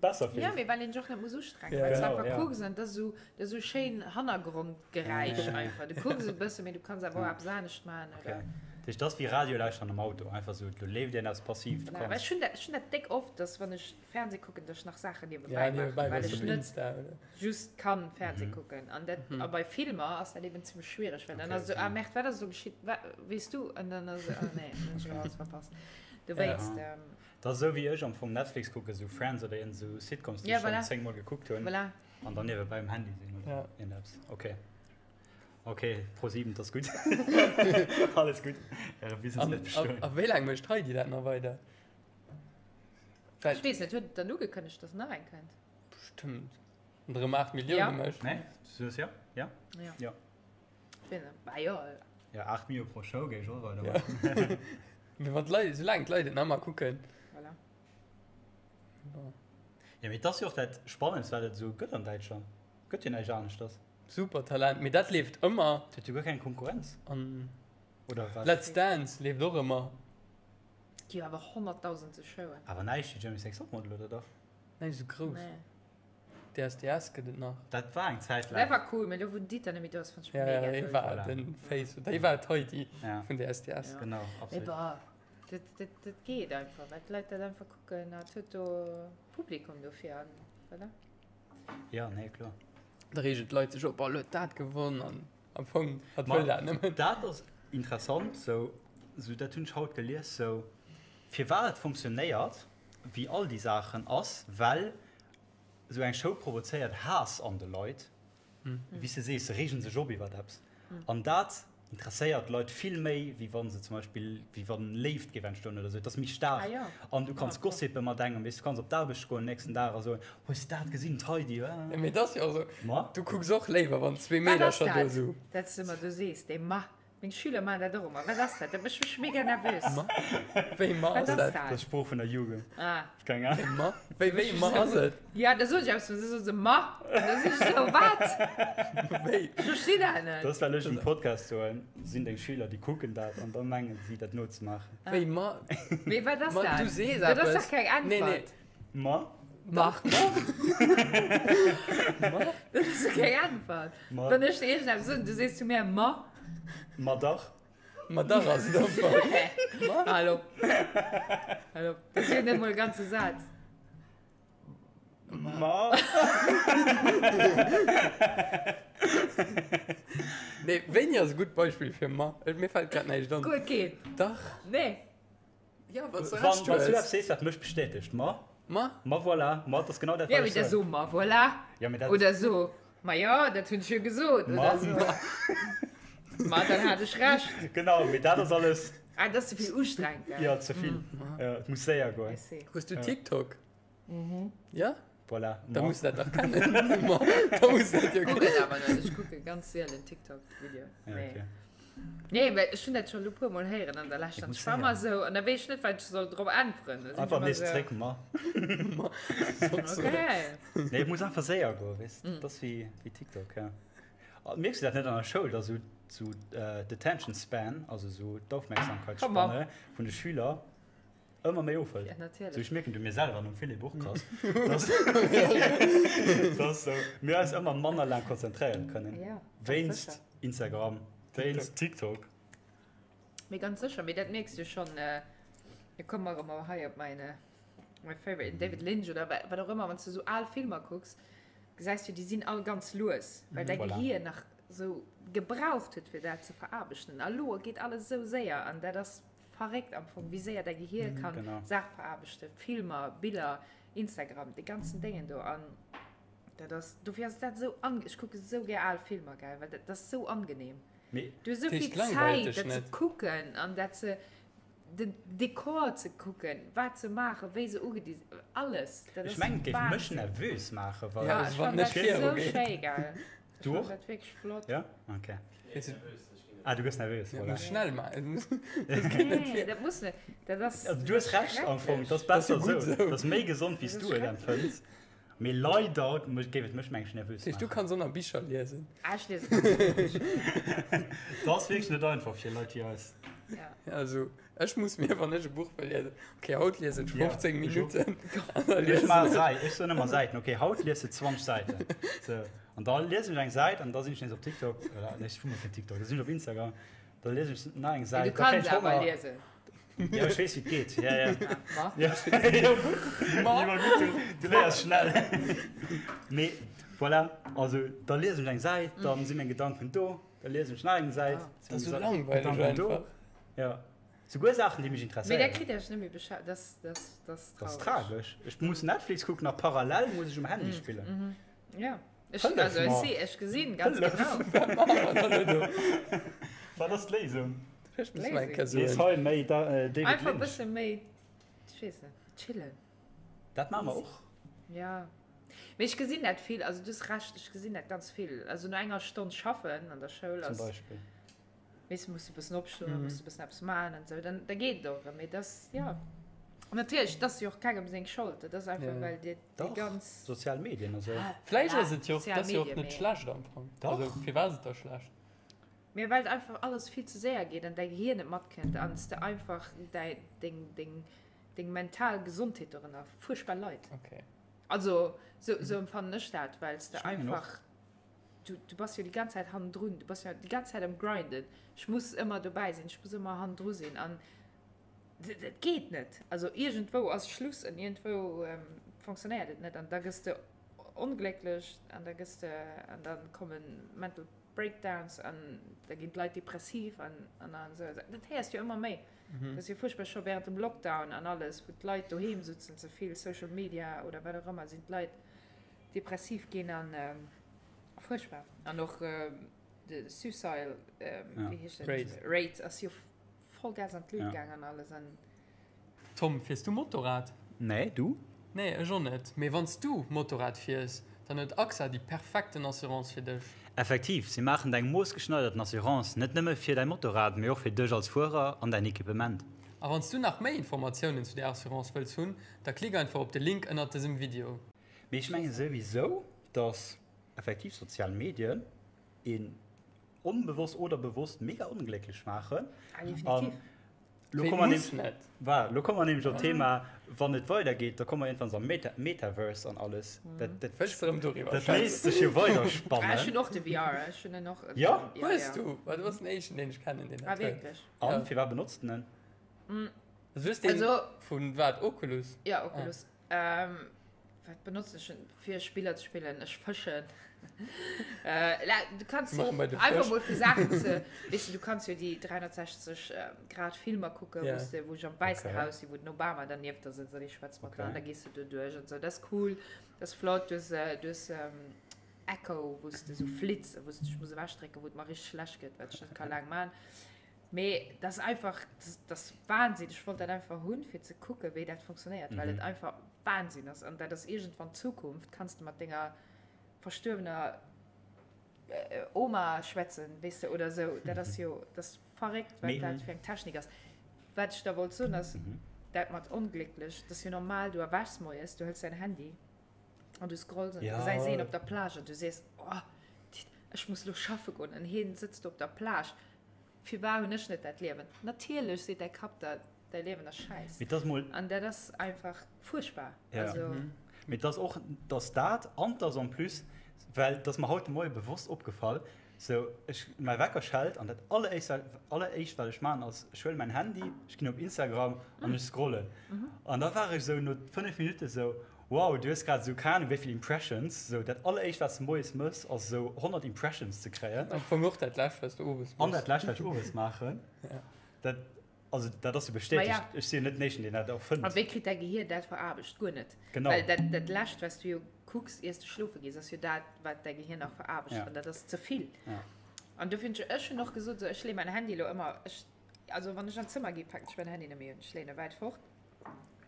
besser fillt. Jo, mee well een sech och net muss ustrengen, well s du einfach kucks an dat ass esou, dat ass esou schéin Hannergrondgeräisch einfach. Du kucks e bësse, mee du kanns awer och eppes anescht maachen, oder? Dat heescht, dat ass wéi Radio lauschteren am Auto, einfach sou, do leeft een eppes passiv, du Voilà, well kanns. ech hunn dat, ech hunn dat déck oft, dass wann ech Fernseh kucken, dass ech nach Saachen Ja, niewebäi maachen, niewebäi well wëlls ech op net Insta oder. just kann Fernseh kucken. An dat, a bei Filmer ass dat eben zimmlech schwiereg, well dann Okay, ass esou, okay. ah merde, wat ass elo geschitt, wa, weess du? An dann ass esou, ah nee, dann hunn ech jo alles verpasst. Dowéinst, Ja. ähm, Dat ass esou wéi ech am Fong Netflix kucken, esou Friends oder iergend esou Sitcoms, déi Ja, ech schonn voilà. 10 mol gekuckt hunn, voilà. an dann niewebäi um Handy sinn oder Ja. iergendeppes. Okay. Ok, Pro 7, dat ass gutt. Alles gutt. Äre Business An, bleift bestoen. a, a wéi laang mécht d'Heidi dat nach weider? Well, Ech weess net, huet et dann ugekënnegt, dass nach eng kënnt? bestëmmt. An erëm 8 Millioune Ja. mécht. Nee, du soos ja? Ja? Ja. Ja. Ech weess net. Bah jo. Ja, 8 Mio pro Show géif ech och weider Ja. maachen. Mee wann d'Leit, soulaang d'Leit et nach ëmmer kucken. Voilà. Bon. Ja, mee et ass jo och dat Spannendst, wat et esou gëtt an Däitschland. Gëtt jo näischt aneschters. Supertalent, mee dat leeft ëmmer. Et huet jo guer keng Konkurrenz. An Oder wat? Let's Dance leeft och ëmmer. Gi jo awer honnertdausende Showen. Awer näischt wéi Germany's Next Topmodel, oder dach? Näischt esou grouss. Nee. DSDS gëtt et nach. Dat war eng Zäit Dat laang. war cool, mee lo wou den Dieter net méi do ass, fannt ech Ja, mega ja, hie dout. war Voilà. den Face, oder hie war d'Heidi Ja, vun DSDS. Ja. genau, Mee absolut. bah, dat, dat, dat geet einfach, well d'Leit dat einfach kucken a et huet do Publikum dofir an voilà. Ja, nee, kloer. Da reegen d'Leit sech op, oh, lo huet dat gewonn an am Fong, hat Ma wëll dat nëmmen. Dat ass interessant, sou, sou dat hunn ech haut gelies, sou firwat et funktionéiert, wéi all déi Saachen, ass well sou eng Show provozéiert Haass an de Leit, wéi s de sees, se reegen sech op iwwert eppes an dat interesséiert d'Leit vill méi, wéi wa se zum Beispill, wéi wann Léift géif entstoen oder sou. Et ass méi staark Ah, ja. an du kanns gossipe mat engem, weess, du kanns op d'Aarbecht goen den nächsten Dag a soen, hues de dat gesinn, d'Heidi, Ja, mee et ass jo och sou, Ma? du kucks och léiwer, wann zwee Wat ass Meedercher do dat, sou. dat s de ëmmer do sees, dee Ma? Meng Schüler maachen dat och ëmmer. Wat ass dat? Dat mécht mech mega nervös. Ma? Wéi Ma Wat ass ass dat? Dat dat? ass d'Sprooch vun der Jugend. Ah. Keng Ahnung. Ma? Wéi, wéi Ma ass et? Ja, da soen ech eppes, an da soe se Ma. An da sinn ech esou, wat? Wéi? Ech verstinn dat net. Dat ass, well ech um Podcast soen, sinn deng Schüler, déi kucken dat an da mengen si, dat nozemaachen. Wéi Ma? Mee wat ass Ma dat? du sees Dat ass eppes. dach keng Nee, nee. Äntwert. Ma? Mach Ma. Ma? Dat ass doch keng Äntwert. Ma? Wann ech dir iergendeppes soen, du sees zu mir Ma. Ma dach. Ma dach ass et am Fall. Ma? Hallo. Hallo. Dat ass jo net mol e ganze Saz. Ma? Nee, wéini ass e gutt Beispill fir ma? Mir fält grad näischt an. Guer keen. Dach. Nee. Ja, wann s du Wann Recht wann s du hues. eppes sees, wat mech bestätegt, ma? Ma? Ma voilà, ma dat ass genau dat, Ja, wat mee ech da soen. so ma voilà. Ja, mee dat. Oder so, ma jo, dat hunn ech jo gesot. Ma. Oder so. Ma dann hat ech Recht. Genau, mee dat ass alles. Ah, dat ass ze vill ustrengend, gell? Ja, ze vill. Ja, et muss séier goen. I see. Hues du TikTok? Ja? Voilà, Da ma. muss dat dach kennen. Ma, da muss dat jo Kucken kennen. awer net, ech kucke ganz seelen TikTok-Videoen. Ja, Nee. okay. Nee, well ech hunn dat scho lo puer Mol héieren an der Lescht Et an muss ech war ëmmer séier. esou, an da weess ech net, wat ech soll drop äntweren. Da sinn ech Einfach ëmmer nees esou, zréck, ma. Ma, soss, oder? Okay. Nee, et muss einfach séier goen, weess. Dat ass wéi, wéi TikTok, ja. A Mierks du dat net an der Schoul, dass esou, esou d'Attention Span, also esou d'Aufmerksamkeitsspanne vun de Schüler ëmmer méi ofhëlt. Ja, natierlech. So, ech mierken du mir selwer an um Philippe och krass, dass, dass so, mir eis ëmmer manner laang konzentréieren kënnen. Ja, ganz Wéinst sécher. Instagram, wéinst TikTok. Mee ganz sécher, mee dat mierks du schonn, äh, da komme mer erëm hei op mäin, my favorite, David Lynch oder wat och ëmmer, wann s du sou al Filmer kucks, gesäis du, déi sinn all ganz lues, well däi Voilà. Gehir nach sou gebraucht huet, fir dat ze veraarbechten. A lo geet alles sou séier an dat ass Verréckt am Fong, wéi séier däi Gehier kann Genau. Saach veraarbechten, Filmer, Biller, Instagram, dee ganzen Déngen do an dat ass, dofir ass dat esou an, ech kucke sou gär al Filmer, gell, well dat ass sou angenehm. Mee Du hues sou Dat vill heescht, langweilt Zäit dech dat ze net? kucken an dat ze, den Dekor ze kucken, wat se maachen, wéi se ugedi, alles, dat ech ass mengen, et géif mech Wahnsinn. nervös maachen, wa Ja, Ja, also ech wann fannen net dat viru sou geet. schéi, gell. Ech Du fannen och? dat wierklech flott. Ja? Okay. Weess du, Ah, du gëss nervös, Ja, voilà. muss schnell maachen. Das geht net Nee, vir. dat muss net. Dat ass Also, du hues Recht am Fong, dat ass Das ist besser ja gut esou. so. Dat ass méi gesond, wéi s Das du ist et empfënns. Mee leider géif et mech, meng ech, nervös Das heißt, du maachen. kanns och nach Bicher liesen. Ah, ech liese ganz vill Bicher. Dat ass wierklech net einfach fir Leit wéi eis. Ja. Ja, also, ech muss mir, wann ech e Buch wëll liesen, okay, haut liesen ech Ja, 15 ech och. Minuten. An da Ech liesen maache ech. Säit, ech soen ëmmer Säiten, okay, haut lies de 20 Säiten. Sou. An da liesen ech eng Säit an da sinn ech nees op TikTok, oder nee, ech hu mol keen TikTok, da sinn ech op Instagram. Da liesen ech nach eng Säit. Du kanns awer liesen. Jo, ech weess, wéi et geet. Ja, ja. Ma. Ja, jo, gutt. Ma. Jo, gutt, du, du léiers schnell. Mee voilà, also da liesen ech eng Säit, dann si meng Gedanken do. Da liesen ech nach eng Säit, Dat ass sou langweileg Gedanken do. einfach. Ja. Souguer Saachen, déi mech Mee da interesséieren. kritt Iech net méi Bescheid. Dat, dat, dat ass Dat ass traureg. tragesch. Ech muss Netflix kucken a parallel muss ech um Handy spillen. Ja. Ech, Hëllef also ech mer. si, ech gesinn ganz Hëllef. genau. Wat maache mer dann elo do? Wat ass d'Léisung? Ech muss mer eng Kéier Lies soen. hei méi da, äh, David Einfach e Lynch. bësse méi, ech weess net, chillen. Dat maache mer och. Ja. Mee ech gesinn dat vill, also du hues Recht, ech gesinn dat ganz vill. Also no enger Stonn schaffen an der Schoul Zum ass, Beispill. weess du, muss du e bëssen opstoen, muss du e bëssen eppes maachen an esou, dann da geet et och erëm. Mee dass, ja. An natierlech, dat ass jo och kengem seng Schold, dat ass einfach, Ja. well dir déi Dach, ganz. sozial Medien a sou. Vläicht Ja, ass et jo och, sozial dat ass jo och Medien, net mee. schlecht am Fong. Dach. Also firwat ass et da schlecht? Mee well einfach alles vill ze séier geet an däi Gehir net matkënnt an s de einfach däi, deng, deng, deng mental Gesondheet dorënner fuerchtbar leit. Okay. Also sou, sou empfannen ech dat, well s de Ech mengen och. einfach, du, du bass jo déi ganz Zäit hannendrun, du bass jo déi ganz Zäit am Grinden. Ech muss ëmmer dobäi sinn, ech muss ëmmer hannendru sinn an dat geet net. Also iergendwou ass Schluss an iergendwou fonctionnéiert et net an da gëss de onglécklech an da gëss de, an da komme mental breakdowns an da ginn d'Leit depressiv an an an esou. Dat héiers du jo ëmmer méi. Dat ass jo fuerchtbar scho während dem Lockdown an alles, wou d'Leit doheem sutzen, ze vill Social Media oder wat och ëmmer, sinn d'Leit depressiv ginn an fuerchtbar. An och de Suicide, wéi heescht dat? Rate. Rate ass jo voll Gas an d'Luut Ja. gaang an alles an. Tom, fiers du Motorrad? Nee, du? Nee, ech och net. Mee wann s du Motorrad fiers, dann huet AXA déi perfekten Assurance fir dech. Effektiv, si maachen deng moossgeschneiderten Assurance net nëmme fir däi Motorrad, mee och fir dech als Fuerer an däin Equipement. A wann s du nach méi Informatiounen zu där Assurance wëlls hunn, da klick einfach op de Link ënnert dësem Video. Mee ech menge souwisou, dass effektiv sozial Medien een onbewosst oder bewosst mega onglécklech maachen. Ah, definitiv. Lo Mee komme mer muss nämlech, net. voilà, lo komme mer nämlech op d'Thema, wann et weidergeet, da komme mer iergendwann am Meta, Metaverse an alles. Dat, dat, Wëlls de erëm doriwwer dat schwätzen? léisst sech jo weider Ah, ech spannen. hunn och de VR, ech hunn en och. Ja? Ja, Hues ja. du? Well du bass den éischten, deen ech kennen, deen Ah, dat huet. wierklech? An, Ja. firwat benotzt en en? Also du hues deen Also, vun wat? Oculus? ja, Oculus. Ähm, wat benotzen ech denn fir Spiller ze spillen? Ech fëschen. Äh, la, du kanns Machen bei de einfach Fësch. mol fir Saachen ze, weess du, du kanns jo déi 360 ähm, Grad Filmer kucken, Ja. wou's de, wou ech am Wäissen Okay. Haus sinn, wou den Obama dann nieft der sëtzt an ich schwätz mat Okay. der an da gees du do duerch an sou. Dat ass cool, dat ass flott. Du hues, äh, du hues ähm, Echo, wou's de sou flitz, wou's de dech muss ewechdrécken, wou et mer richteg schlecht gëtt, wat ech net ka laang man. Mee dat ass einfach, dat ass Wahnsinn. Ech wollt dat einfach hunn, fir ze kucken, wéi dat funktionéiert, well et einfach Wahnsinn ass. An dat ass iergendwann d'Zukunft. Kanns de mat denger verstuerwener Oma schwätzen, weess de, oder esou. Dat ass jo, dat ass verréckt, wat dat fir eng Technik ass. Wat ech da wollt soen ass, dat mat onglécklech, dat ass jo normal, du erwächs moies, du hëls däin Handy an du scrolls an du gesäis een op der Plage an du sees, oh, ech muss elo schaffe goen an hien sëtzt do op der Plage. Firwar hunn ech net dat Liewen? Natierlech seet däi Kapp der, däi Liewen ass schäiss. Mee 't ass mol. An dat ass einfach fuerchtbar. Ja. Also. Mee 't ass och, 't ass dat an 't ass en plus, well 't ass mer haut de Moie bewosst opgefall, sou ech, mäi Wecker schellt an dat alleréischt, alleréischt wat ech maachen ass, ech huele mäin Handy, ech ginn op Instagram an ech scrollen. An da war ech sou no 5 Minutte sou, Wow, du hues grad esou keng Ahnung wéi vill Impressions, sou dat alleréischt wat s de moies mëss ass esou 100 Impressions ze kréien. Am Fong och dat lescht wat s de owes An mëss. dat lescht wat ech owes maachen. Ja. Dat, also dat ass jo bestätegt, Ma ja. ech sinn jo net den éischten deen dat och fënnt. A wéi kritt däi Gehier dat veraarbecht? Guer net. Genau. Well dat, dat lescht wat s du jo kucks iers de schlofe gees ass jo dat wat däi Gehier nach veraarbecht Ja. an dat ass ze vill. Ja. An dofir hunn ech, ech hunn och gesot, sou ech leeë mäin Handy elo ëmmer, ech, also wann ech an d'Zëmmer gi packen ech mäin Handy net méi un, ech leeën e wäit fort.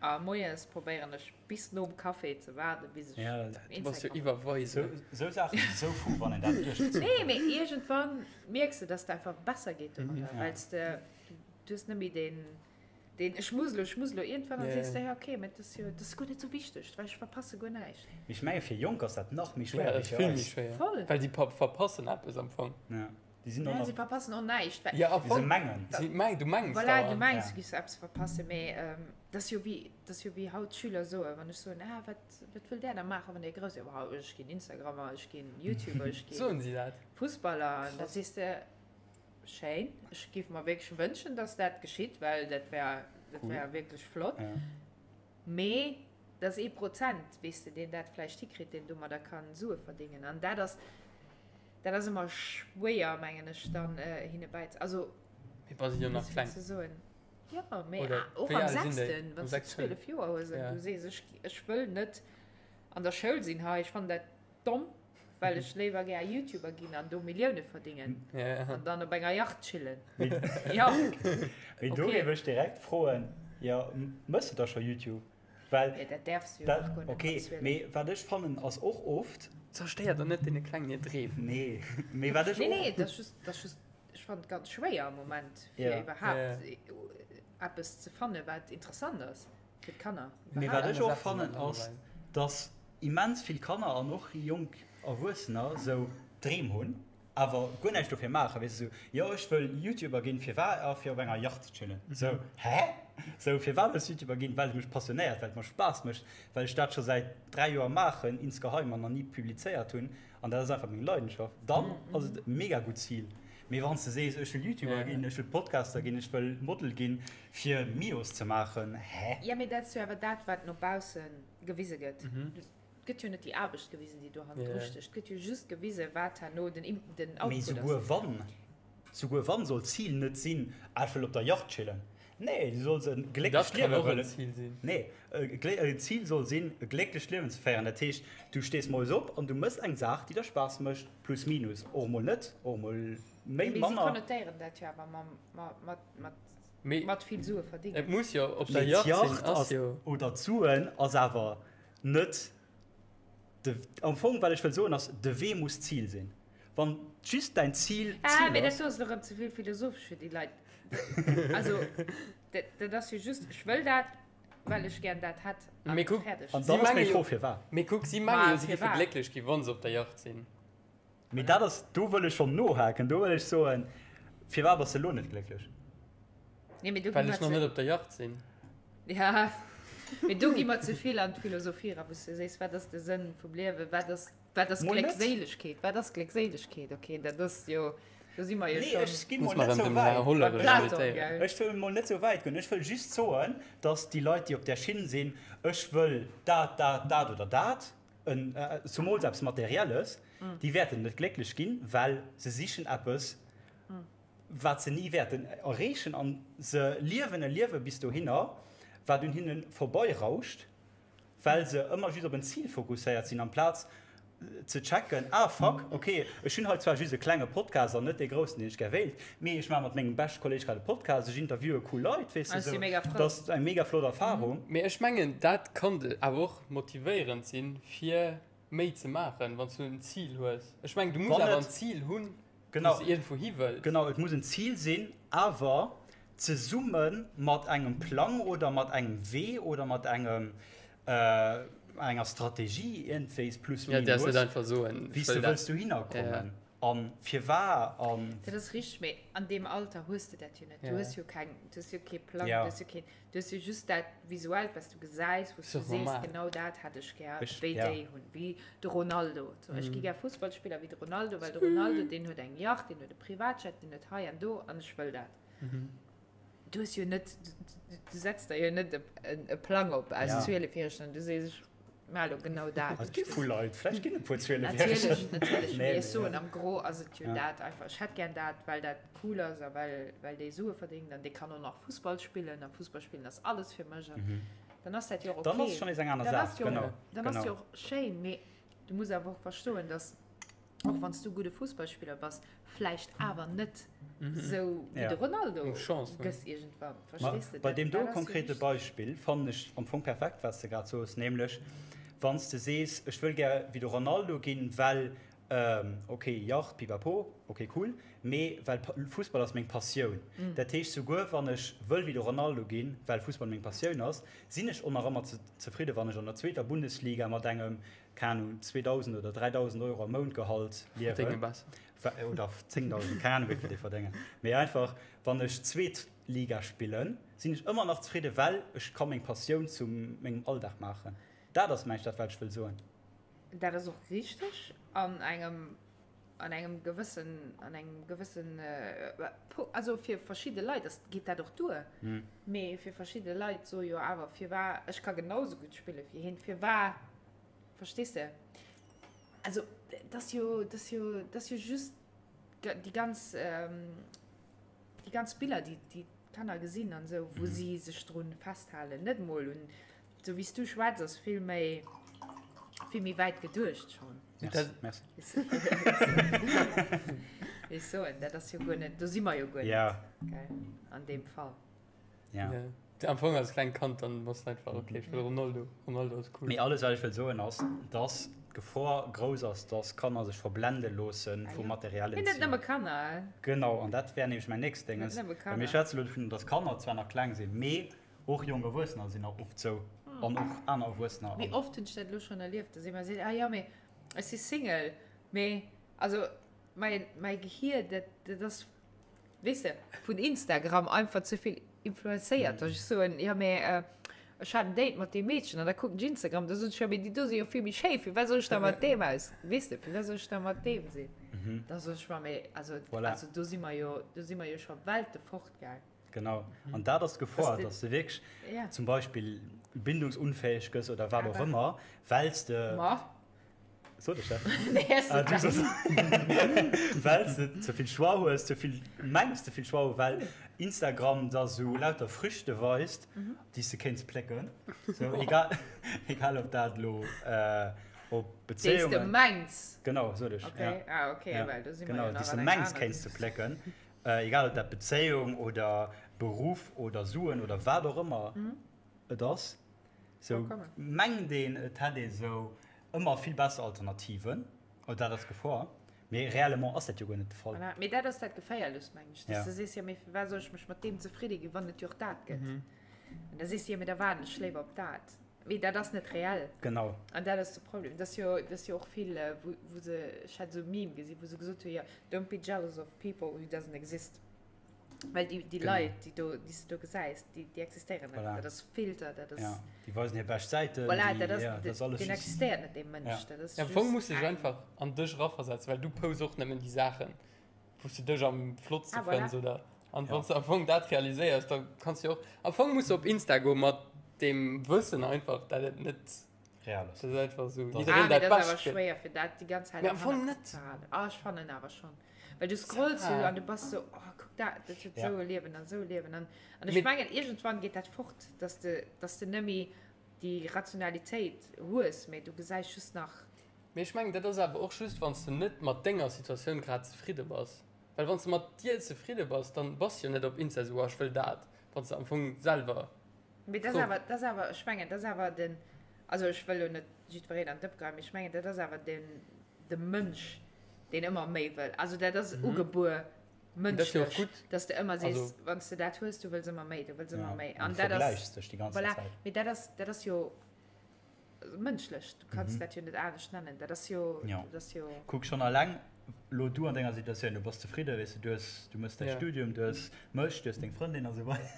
A moies probéieren ech bis nom Café ze waarden, bis ech Ja, Du bass jo Instagram. iwwerweisen. Sou Saachen si sou fou, wann een dat duerchgezu Nee, mee iergendwann mierks de, dass et einfach besser geet domadder, Ja. well s de, du hues net méi deen, deen ech muss elo, ech muss elo. Iergendwann dann Ja, sees ja. de, ja okay, mee dat ass jo, dat ass guer net sou wichteg, well ech verpasse guer näischt. Mee ech menge fir Jonk ass dat nach méi Ja, schwéier dat wéi ass fir vill méi eis. schwéier. Voll. Well déi verpassen eppes am Fong. Ja. Déi sinn och Ja, nach. si verpassen och näischt. Well, Ja, am Si Fong. mengen. Si meng, du mengs voilà, du dauernd. mengs, Ja. du giffs eppes verpassen, mee dat ass jo wéi, dat ass jo wéi haut d'Schüler soen, wann ech soen, ah, wat, wat wëllt där da maachen, wann dir grouss sidd? Oh, ech ginn Instagrammer, ech ginn YouTuber, ech ginn Soen si dat? Fussballer. An da Krass. sees de, schéin. Ech géif mer wierklech wënschen, dass dat geschitt, well dat wär, dat wär wierklech flott. Mee dat ass ee Prozent, weess de, deen dat vläicht hikritt, deen domadder ka Sue verdéngen. An dat ass, dat ass ëmmer schwéier, mengen ech, dann hinne bäi, also. Mee wa si jo nach kleng. Ze soen. Jo, mee och am sechsten, wann s de 12 Joer hues an du sees, ech, ech wëll net an der Schoul sinn hei, ech fannen dat domm, well ech léiwer gär Youtuber ginn an do Millioune verdingen an dann op enger Yacht chillen. Jo. Mee do géif ech direkt froen, jo, mëss de da scho YouTube? Well. Jo, dat däerfs de jo nach guer net mat 12. Ok, mee wat ech fannen ass och oft. Zerstéiert der net deene Klengen hir Dreem. Nee, mee wat ech och. Nee, nee, dat ass just, dat ass just, ech fannen et ganz schwéier am Moment, fir iwwerhaapt eppes ze fannen, wat interessant ass. Fir d'Kanner. Mee wat ech och fannen ass, dass immens vill Kanner an och jonk Erwuessener sou Dreem hunn, awer guer näischt dofir maachen. Weess de, sou, jo ech wëll Youtuber ginn, firwat? Ah fir op enger Yacht ze chillen. Sou, hä? Sou, firwat wëlls du Youtuber ginn? Well et mech passionéiert, well et mer Spaass mécht, well ech dat scho säit 3 Joer maachen, insgeheim an nach ni publizéiert hunn an dat ass einfach meng Leidenschaft. Dann ass et e mega gutt Zil. Mee wann s de sees, ech wëll Youtuber ginn, ech wëll Podcaster ginn, ech wëll Model ginn, fir Mios ze maachen, hä? Jo, mee dat ass jo awer dat, wat no bausse gewise gëtt. Et gëtt jo net déi Aarbecht gewisen, déi do hannendru stécht. Et gëtt jo just gewisen, wat herno den Output ass. Mee souguer wann, souguer wann soll d'Zil net sinn, ah, ech wëll op der Yacht chillen. Nee, du solls e glécklecht Liewe wëllen. Nee, e Zil soll sinn, e glécklecht Liewen ze féieren. Dat heescht, du stees moies op an du mëss eng Saach, déi der Spaass mécht, plus minus. Och emol net, och emol méi, manner. Mee si konnotéieren dat jo awer mat vill Sue verdéngen. Et muss jo op der Yacht sinn, ass jo. Oder d'Suen ass awer net de, am Fong, wat ech wëll soen ass, de Wee muss d'Zil sinn. Wann just däin Zil d'Zil ass. Ah, mee dat do ass elo rëm ze vill philosophesch fir déi Leit. Also, dat ass jo just, ech wëll dat, well ech gär dat hätt, a fäerdeg. An dann ass meng Fro, firwat? Mee kuck, si mengen jo, si géife glécklech ginn, wa se op der Yacht sinn. Mee dat ass, do wëll ech schonn nohaken, do wëll ech soen, firwat bass de elo net glécklech? Nee, mee do gi Well mer ech nach ze. net op der Yacht sinn. Ja, mee do gi mer ze vill an d'Philosophie era, wou s de sees, wat ass de Sënn vum Liewen, wat ass, wat ass Mol net. Gléckséilegkeet, wat ass Gléckséilegkeet? Ok, dat ass jo, do si mer jo Nee, schonn ech gi Muss mol mer net erëm sou dem Här wäit. Hollerech beim Platon, invitéieren. gell? Ech wëll mol net sou wäit goen. Ech wëll just soen, dass déi Leit, déi op där Schinn sinn, ech wëll dat, dat, dat oder dat, en, zumools eppes Materielles, déi wäerten net glécklech ginn, well se sichen eppes, wat se ni wäerten erreechen, a se liewen e Liewe bis dohinner, wat un hinne vorbeirauscht, well se ëmmer just op en Zil fokusséiert sinn, amplaz ze checken, ah fuck, ok, ech hunn hei zwar just e klenge Podcast an net dee groussen, deen ech gär wéilt, mee ech maache mat mengem beschte Kolleeg grad e Podcast, ech interviewe cool Leit, weess de, sou, dat ass eng mega flott Erfarung. Mee ech mengen, dat kann awer och motivéierend sinn, fir méi ze maachen, wann s du en Zil hues. Ech mengen, du muss awer en Zil hunn, Genau. Wou s de iergendwou hi wëlls. Genau, et muss en Zil sinn, awer zesumme mat engem Plang oder mat engem Wee oder mat engem, enger Strategie iergendwéis plus Ja, däerfs minus, net einfach soen, wéi ech s de wëll dat. wëlls dohinner kommen a firwat an. Dat ass richteg, mee an deem Alter hues de dat jo net. Du Ja. hues jo keng, du hues jo kee Plang, Ja. du hues jo keen, Du hues jo just dat Visuellt, wat du gesäis, wou s du sees, genau dat hätt ech gär, wéi déi hunn, wéi de Ronaldo. Ech gi gär Fussballspiller wéi de Ronaldo, well de Ronaldo, deen huet eng Yacht, deen huet e Privatjet, deen huet hei an do an ech wëll dat. Du hues jo net, du setz der jo net e Plang op als Zwielefjäregen an du sees, ech Mä elo genau dat. Et gi vu Leit, vläicht ginn e puer Zwielefjäregen. Natierlech, natierlech. Mee ech soen, am Gros ass et jo dat einfach, ech hätt gär dat, well dat cool ass a well, well dee Sue verdéngt an dee kann och nach Fussball spillen a Fussball spillen ass alles fir mech an dann ass dat jo och okay. Dann ass et schonn nees eng aner Saach, genau. Dann ass jo och schéin, mee du muss awer och verstoen, dass och wann s du gudde Fussballspiller bass, vläicht awer net esou wéi de Ronaldo gëss iergendwann. Verstees de? Bei deem do konkrete Beispill fannen ech am Fong perfekt, wat s de grad soos, nämlech wann s de sees, ech wëll gär wéi de Ronaldo ginn, well, ok, Yacht, pipapo, ok, cool, mee well Fussball ass meng Passioun. Dat heescht, souguer wann ech wëll wéi de Ronaldo ginn, well Fussball meng Passioun ass, sinn ech och nach ëmmer zefridde wann ech an der zweeter Bundesliga mat engem keng Ahnung, 2.000 oder 3.000 Euro am Mount Gehalt Verdénge liewen. besser. Oder 10.000, keng Ahnung, wéi vill déi verdéngen. Mee einfach, wann ech zweet Liga spillen, sinn ech ëmmer nach zefridden, well ech ka meng Passioun zu mengem Alldag maachen. Dat ass, meng ech, dat, wat ech wëll soen. Dat ass och richteg an engem. an engem gewëssen, an engem gewëssen, also fir verschidde Leit ass, geet dat och duer, mee fir verschidde Leit soe jo awer, firwar, ech ka genau sou gutt spille wéi hien, firwar, verstees de? Also dat ass jo, dat ass jo, dat ass jo just déi ganz, déi ganz Biller, déi déi d'Kanner gesinn an esou, wou si sech drun festhalen, net mol un, esou wéi s du schwätz ass vill méi, vill méi wäit geduecht schonn. Merci, merci. Ech soen, dat ass jo guer net, do si mer jo guer net, Ja. gell, an deem Fall. Ja. Ja. Am Fong als klengt Kand, dann bass de einfach, okay, ech wëll Ronaldo, Ronaldo ass cool. Mee alles wat ech wëll soen ass, dass d'Gefor grouss ass, dass Kanner sech verblende loosse vu materiellen Mee net Ziler. nëmme Kanner. Genau, an dat wär nämlech mäin nächst Dénges. Net nëmme Well Kanner. mir schwätze elo dovun, dass Kanner zwar nach kleng sinn, mee och jonk Erwuessener sinn nach oft sou an och aner Erwuessener. Wéi oft hunn ech dat elo schonn erlieft, dass ee mer seet, ah jo, mee ech si Single, mee also mäi, mäi Gehier, dat, dat ass, weess de, vun Instagram einfach ze vill influenzéiert, dass ech soen, jo mee ech hat en Date mat deem Meedchen an da kucken ech Instagram, da soen ech, jo mee déi do si jo vill méi schéi, firwat soll ech da mat deem aus, weess de, firwat soll ech da mat deem sinn? Da soen ech mer, mee also, Voilà. also do si mer jo, do si mer jo scho Welte fort, gell? Genau, an dat ass d'Gefor, Dass dass de wierklech Ja. zum Beispill bindungsunfäeg gëss oder wat och Awer. ëmmer, well s de. Ma. Sot ech dat? Nee, hast Ah, du du soss. Well s de ze vill Choix hues, ze vill, mengs ze vill Choix hu, well Instagram der sou lauter Früchte weist, déi s de kéints plécken. Sou, egal, egal ob dat elo op Déi s de Bezéiungen. mengs. Genau, sot ech, Okay, ja. ah, okay, Ja, well do si mer genau, jo déi nach s de an enger mengs aner kéints ze plécken. Egal ob dat Bezéiung oder Beruff oder Suen oder wat och ëmmer et ass, sou mengt een et hätt ee sou ëmmer vill besser Alternativen, oder dat ass d'Gefor, mee réellement ass dat jo guer net de Fall. Voilà, mee dat ass dat Geféierlechst, mengen ech, dass Ja. du sees, jo mee firwat soll ech mech mat deem zefridde ginn, wann et jo och dat gëtt? An da sees du, jo mee da waarden ech léiwer op dat. Mee dat ass net reell. Genau. An dat ass de Problem. Dat ass jo, dat ass jo och vill, wou, wou se, ech hat esou e Meme gesi wou se gesot hu, jo, don't be jealous of people who doesn't exist. Well déi, déi Genau. Leit, déi do, déi s du do gesäis, déi, déi existéieren net. Voilà. Dat ass Filter, dat ass. Ja, déi weisen hir bescht Säiten, Voilà, déi, dat ass, ja, dat ass alles deen just. existéiert net, dee Mënsch. Ja. Dat ass Ja, am Fong just muss de dech eng. einfach an dech eraversetzen, well du posts och nëmmen déi Saachen, wou s du dech am flottste Ah, voilà. fënns, oder? An Ja. wann s du am Fong dat realiséiers, da kanns du jo och, am Fong muss du op Insta goen mat deem Wëssen einfach, dat et net, Real ass. dat ass einfach esou, Dat- Ah, jiddereen mee dat dat ass awer Bescht gëtt. schwéier fir dat déi ganz Zäit Mee am am Fong Hannerkapp net. ze halen. Ah, ech fannen awer schonn. Well du scrolls jo Ah. an du bass sou, oh, kuck dat, dat huet Ja. sou e Liewen an sou e Liewen. An, an ech Mee- mengen, iergendwann geet dat fort, dass de, dass de nëmmi déi Rationalitéit hues, mee du gesäis just nach. Mee ech mengen, dat ass awer och just, wann s de net mat denger Situatioun grad zefridde bass. Well wann s de mat dir zefridde bass, dann bass de jo net op Insta esou, oh ech wëll dat, wann s de am Fong selwer Mee dat ass frou. awer, dat ass awer, ech mengen, dat ass awer den, also ech wëll elo net jiddwereen an d'Dëpp geheien, mee ech mengen, dat ass awer den, de Mënsch, deen ëmmer méi wëll. Also dat ass ugebuer Mee dat ass jo och mënschlech, gutt. dass de ëmmer sees, Also. wann s de dat hues, du wëlls ëmmer méi, du wëlls ëmmer Ja, méi. an An du dat ass, vergläichs dech déi ganz voilà, Zäit. mee dat ass, dat ass jo mënschlech, du kanns dat jo net anescht nennen, dat ass jo, Ja. dat ass jo. Kuck schonn alleng lo du an denger Situatioun, du bass zefridde, weess de, du hues, du mëss däi Ja. Studium, du hues mech, du hues deng Frëndin a sou weider.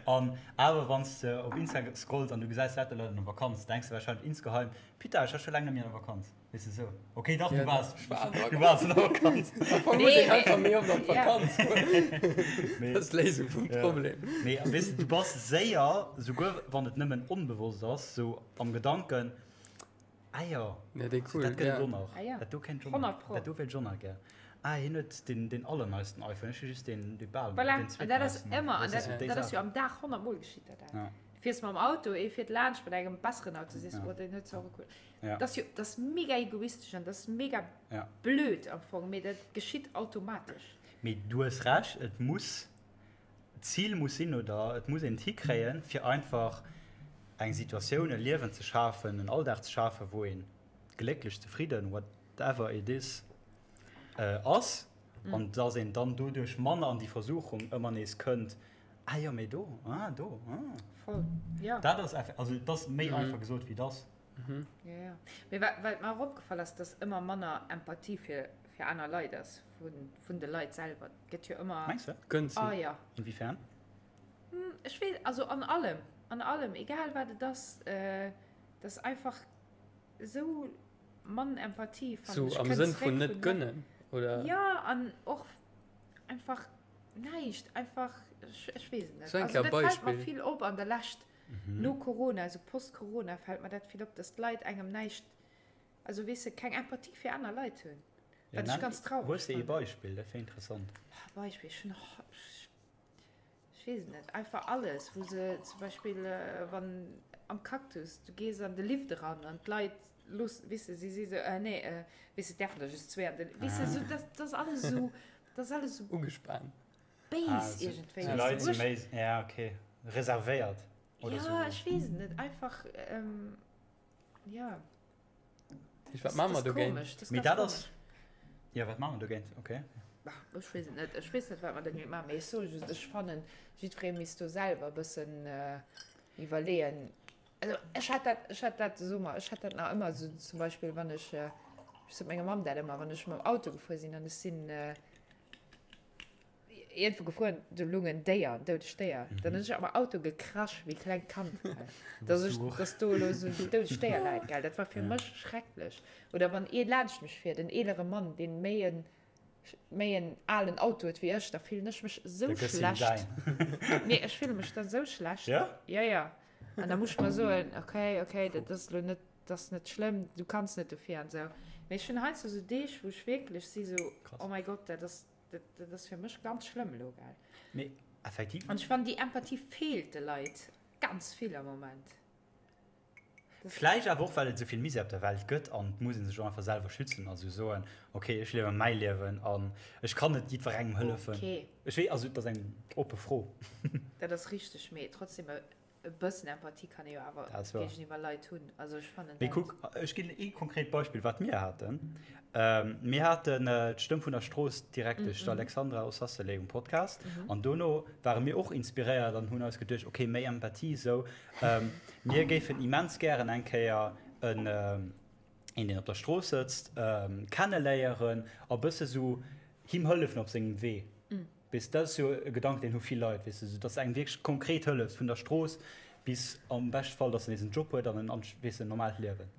An awer wann s de op Insta scrolls an du gesäis lauter Leit an der Vakanz, denks de wahrscheinlech insgeheim, Putain, ech war scho laang net méi an der Vakanz. Weess de sou. Okay, dach, du Ja, waars, ich war an der du waars an der Vakanz. Am Fong muss Nee, een mee- einfach méi oft an Ja. d'Vakanz goen. Mee- Dat ass d'Léisung vum Ja. Problem. Mee weess de, du bass séier, souguer wann et nëmmen onbewosst ass, sou am Gedanken, Ah jo, Ja, déi so cool, dat gëtt et ja. och nach. Ah ja. Dat do kennt jo nach. 100 Pro. Dat do wéilt ech och nach gär. Ah, hien huet deen, deen allerneisten iPhone, ech hu just deen, dee bal, Voilà, deen an dat ass zweetneisten. ëmmer, an Weess dat, de, sou déi dat ass jo Saachen. am Dag 100 Mol geschitt dat dat. Ja. Du fiers mam Auto, ee fiert laanscht mat engem besseren Auto, sees, Ja. oh, deen huet zwar och e cool. Ja. Dat ass jo, dat ass mega egoistesch an dat ass mega Ja. blöd am Fong, mee dat geschitt automatesch. Mee du hues Recht, et muss, d'Zil muss sinn oder et muss een et hikréien, fir einfach eng Situatioun, e Liewen ze schafen, en Alldag ze schafen, wou ee glécklech, zefridden, whatever it is, ass an dass een dann doduerch manner an déi Versuchung ëmmer nees kënnt, ah jo, mee do, ah do, ah. Voll, jo. Dat ass, also et ass méi einfach gesot wéi et ass. Jo, jo. Mee wat, wat mer och opgefall ass, dass ëmmer manner Empathie fir, fir aner Leit ass, vun, vun de Leit selwer. Et gëtt jo ëmmer. Mengs de? Gënnt Ah si. jo. Inwiefern? Ech weess, also an allem, an allem, egal wat et ass, et ass einfach esou mann Empathie, fannen Sou ech. am Kënnt Sënn zréck vun net vun gënnen? Oder? Jo, an och einfach näischt, einfach, ech, ech weess et net. So eng Also Kéier dat fält mer Beispill. vill op an der Lescht, no Corona, also post-Corona fält mer dat vill op, dass d'Leit engem näischt, also weess de, keng Empathie fir aner Leit hunn, Ja, wat ech nenn, ganz traureg hues de ee fannen. Beispill? Dat wär interessant. Beispill, ech hunn och, ech weess et net, einfach alles, wou se zum Beispill, wann am Cactus, du gees an de Lift eran an d'Leit looss, weess de, si si sou, äh nee, weess de, et däerfen der just zwee an de, weess de, sou, dat dat ass alles sou, dat ass alles sou Ugespaant. béis Ah, sou, iergendwéi, sou weess Leit de, si wou ech, méi, ja okay, reservéiert oder ja, sou. ech weess et net, einfach, ja. Wat maache mer dogéint? Mee dat ass, jo, wat maache mer dogéint? Okay. Ech weess et net. Ech weess net, wat mer dogéint maachen. Mee ech soe just, ech fannen, jiddweree misst do selwer e bëssen iwwerleeën. Also ech hat dat, ech hat dat de Summer, ech hat dat nach ëmmer esou, zum Beispill wann ech, ech sot menger Mamm dat ëmmer, wann ech mam Auto gefuer sinn an ech sinn, Iergendwou gefruer, do lung en Déier, en doudegt Déier. Dann hunn ech am Auto gekrasch wéi e klengt Kand, gell, dass ech, dass do elo esou en doudegt Déier läit, gell. Dat war fir mech schrecklech. Oder wann ee laanscht mech fiert, en eelere Mann, deen méi en, méi en alen Auto huet wéi ech, da fillen ech mech esou schlecht. Nee, ech fille mech dann esou schlecht. Ja? Ja, ja. An da muss ech mer soen, okay, okay, dat ass elo net, dat ass net schlëmm, du kanns net dofir an esou. Mee ech hunn heiansdo esou Deeg, wou ech wierklech si sou, oh mäi Gott, dat ass, Dat, dat ass fir mech ganz schlëmm elo, gell? Mee effektiv. An ech fannen, déi Empathie feelt de Leit ganz vill am Moment. Das Vläicht awer och, well et esou vill Misär op der Welt gëtt an et muss ee sech och einfach selwer schützen a sou soen, okay, ech liewe mäi Liewen an ech kann net jiddwerengem hëllefen. Okay. Ech wee, also et ass eng oppe Fro. Dat ass richteg, mee trotzdem, E bëssen Empathie kann ee jo awer géigeniwwer Leit hunn. Also ech fannen dat. Mee kuck, ech ginn ee konkret Beispill, wat mir haten. Mir haten d'Stëmm vun der Strooss, d'Direktesch, d'Alexandra Ossasele um Podcast. An dono ware mir och inspiréiert an hunn eis geduecht, okay, méi Empathie esou. Mir géifen immens gären eng Kéier en, een, deen op der Strooss sëtzt, kenneléieren a bësse sou him hëllefen op sengem Wee. Weess, dat ass jo e Gedanken, deen hu vill Leit, weess de, sou dass engem wierklech konkret hëllefs, vun der Strooss bis am beschte Fall, dass en nees en Job huet an en, weess de, en normaalt Liewen.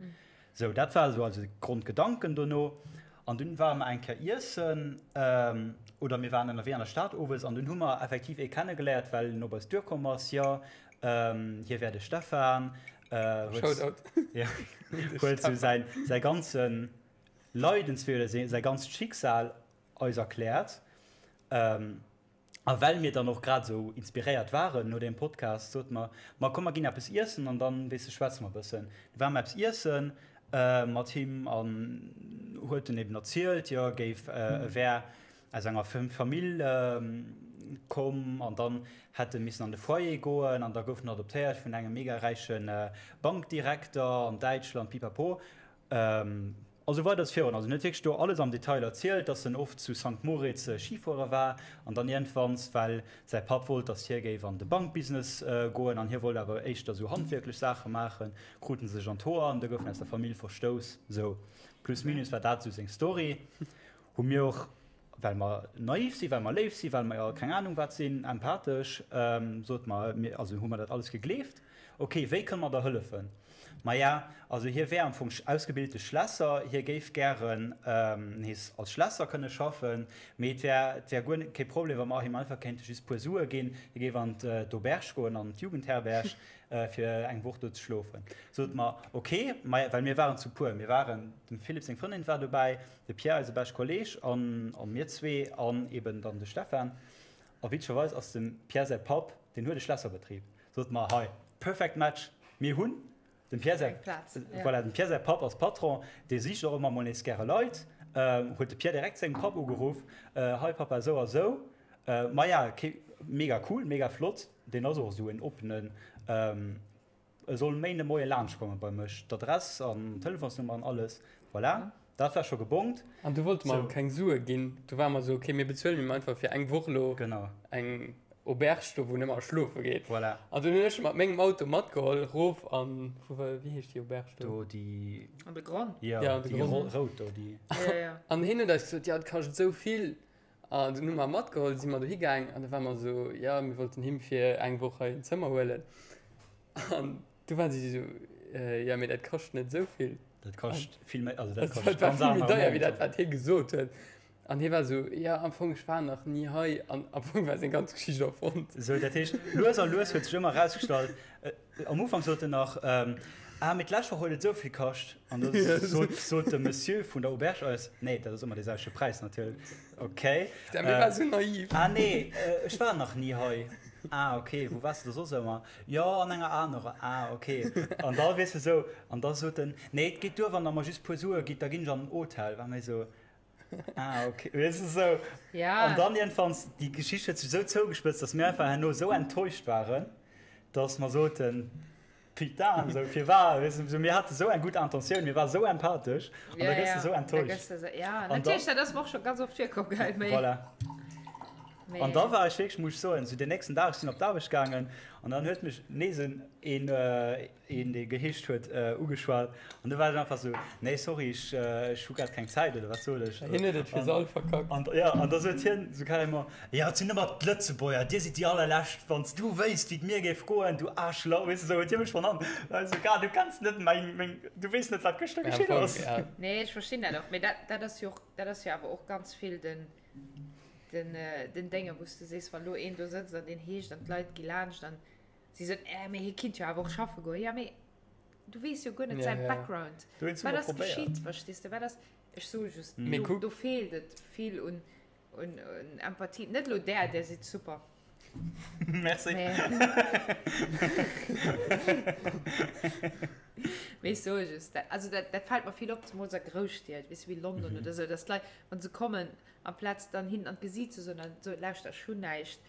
Sou, dat war esou eise Grondgedanken dono. An dunn ware mer eng Kéier iessen, oder mir waren ënnerwee an der Stad owes an dunn hu mer effektiv ee kennegeléiert, well en op eis duerkomm ass, jo, hie wär de Stefan, huet, Shoutout. jo, huet sou säin, säi ganze Leidenswee oder säi ganzt Schicksal eis erkläert. A well mir dann och grad esou inspiréiert waren no deem Podcast, sote mer, Ma komm, mer ginn eppes iessen an dann, weess de, schwätze mer e bëssen. Du ware mer eppes iesse mat him an huet en eben erzielt, jo, e géif, e wär aus enger Famill komm an dann hätt e missen an de Foyer goen an da gouf en adoptéiert vun engem mega räiche Bankdirekter an Däitschland, pipapo. A sou weider virun. Also en huet wierklech do alles am Detail erzielt, dass en oft zu Sankt Moritz Schifuerer war an dann iergendwanns, well säi Papp wollt, dass hie géif an de Bankbusiness goen an hie wollt awer éischter sou handwierklech Saache maachen, kruten se sech an d'Hoer an du gouf en aus der Famill verstouss. Sou plus minus war dat sou seng Story. Hu mir och, well mer naiv sinn, well mer léif sinn, well mer keng Anung wat sinn, empathesch, sot mer, mir, also hu mer dat alles gegleeft. Ok, wéi kënne mer der hëllefen? Maja, also hie wär am Fong ausgebilte Schlässer, hie géif gären nees als Schlässer kënne schaffen, mee et wär, et wär guer kee Problem, wa mer him einfach kéinte just puer Sue ginn, hie géif an d'Auberge goen, an d'Jugendherberg, fir eng Woch do ze schlofen. Sot mer, ok, maja, well mir waren zu puer, mir waren, dem Philippe seng Frëndin war dobäi, de Pierre, eise beschte Kolleg, an mir zwee an eben dann de Stefan. A witzegerweis ass dem Pierre säi Papp, deen huet e Schlässerbetrib. Sot mer, hei, perfect match, mir hunn dem Pierre säi, voilà, dem Pierre säi Papp ass Patron, dee sicht och ëmmer mol nees gäre Leit. Huet de Pierre direkt sengem Papp ugeruff, hei Papa, esou a sou. Maja, mega cool, mega flott, deen ass och esou en oppenen, E soll Méinde Moie laanscht komme bei mech, d'Adress an d'Telefonsnummer an alles. Voilà, dat war scho gebongt. An du wollte mer keng Sue ginn. Du war mer esou, okay, mir bezuelen him einfach fir eng Woch elo eng Auberge do, wou en ëmmer schlofe geet. Voilà. An dunn hunn ech e mat mengem Auto matgeholl erof an, wou war, wéi heescht déi Auberge do? Do déi. An de Gronn. Jo, déi rout do, déi. Jo, jo. An hien huet eis gesot, jo, et kascht esou vill. An dunn hu mer e matgeholl, si mer dohi gaang an da ware mer esou, jo, mir wollten him fir eng Woch hei en Zëmmer huelen. An du waren si esou, jo, mee dat kascht net esou vill. Dat kascht vill méi, also dat Dat kascht war ganz vill méi aner deier wéi Montant. dat, wat hie gesot huet. An hie war esou, jo, am Fong, ech war nach ni hei. An am Fong war seng ganz Geschicht erfonnt. Esou, dat heescht, lues a lues huet sech ëmmer erausgestallt, am Ufank sot en nach, Ah, mee d'lescht Woch huet et esou vill kascht. An da sot, sot de Monsieur vun der Auberge eis, Nee, dat ass ëmmer dee selwechte Präis natierlech. Okay. Putain, mir war esou naiv. Ah, nee, ech war nach ni hei. Ah, okay, wou waars de da soss ëmmer? Jo, an enger anerer. Ah, okay. An da, weess de, esou, an da sot en, Nee, et geet duer, wann der mer just puer Sue gitt, da ginn ech an den Hotel. War méi esou, Ah, okay. Weess de, esou. Ja. An dann iergendwanns, déi Geschicht huet sech esou zougespëtzt, dass mir einfach herno esou enttäuscht waren, dass mer soten, Putain, esou, firwat? Weess de, esou, mir hate esou eng gutt Intentioun, mir ware esou empathesch, an da gëss de esou enttäuscht. Da gëss de esou, ja, natierlech, dat ass mer och scho ganz oft virkomm, gell, mee. Voilà. An da war ech wierklech, muss ech soen, esou den nächsten Dag, ech sinn op d'Aarbecht gaangen, an dann huet mech nees en, een, een dee geheescht huet, ugeschwat an du war ech einfach sou, nee sorry, ech, ech hu grad keng Zäit oder wat sot ech. Hien huet et fir se all verkackt. An, ja, an da sot hien sou carrément, jo et sinn ëmmer d'Lëtzebuerger, dir sidd déi allerlescht, wann s du wéisst wéi et mir géif goen, du Aarschlach, weess de, sou huet hie mech vernannt. War ech sou, Gars, du kenns net meng, meng, du weess net wat gëschter geschitt ass. Ja. Nee, ech verstinn dat och, mee dat, dat ass jo och, dat ass jo awer och ganz vill den, den, den Dénge wou s de sees, wa lo een do sëtzt an deen heescht an d'Leit gi laanscht an Si soen, äh, mee hie kinnt jo awer och schaffe goen. Ja, mee du weess jo guer net säi Background. Du hues Wat ëmmer ass probéiert. geschitt, verstees de? Wat ass, ech soe just, Mee do, kuck. do feelt et vill un, un, un Empathie. Net elo där, där sidd super. Merci. Mee, mee ech soe just, dat, also dat, dat fält mer vill op, zemools a Grousstied, weess de, wéi London oder esou, dass d'Leit, wa se kommen, amplaz dann hinnen an d'Gesiit ze soen, dann soen, lauschter, ech hunn näischt,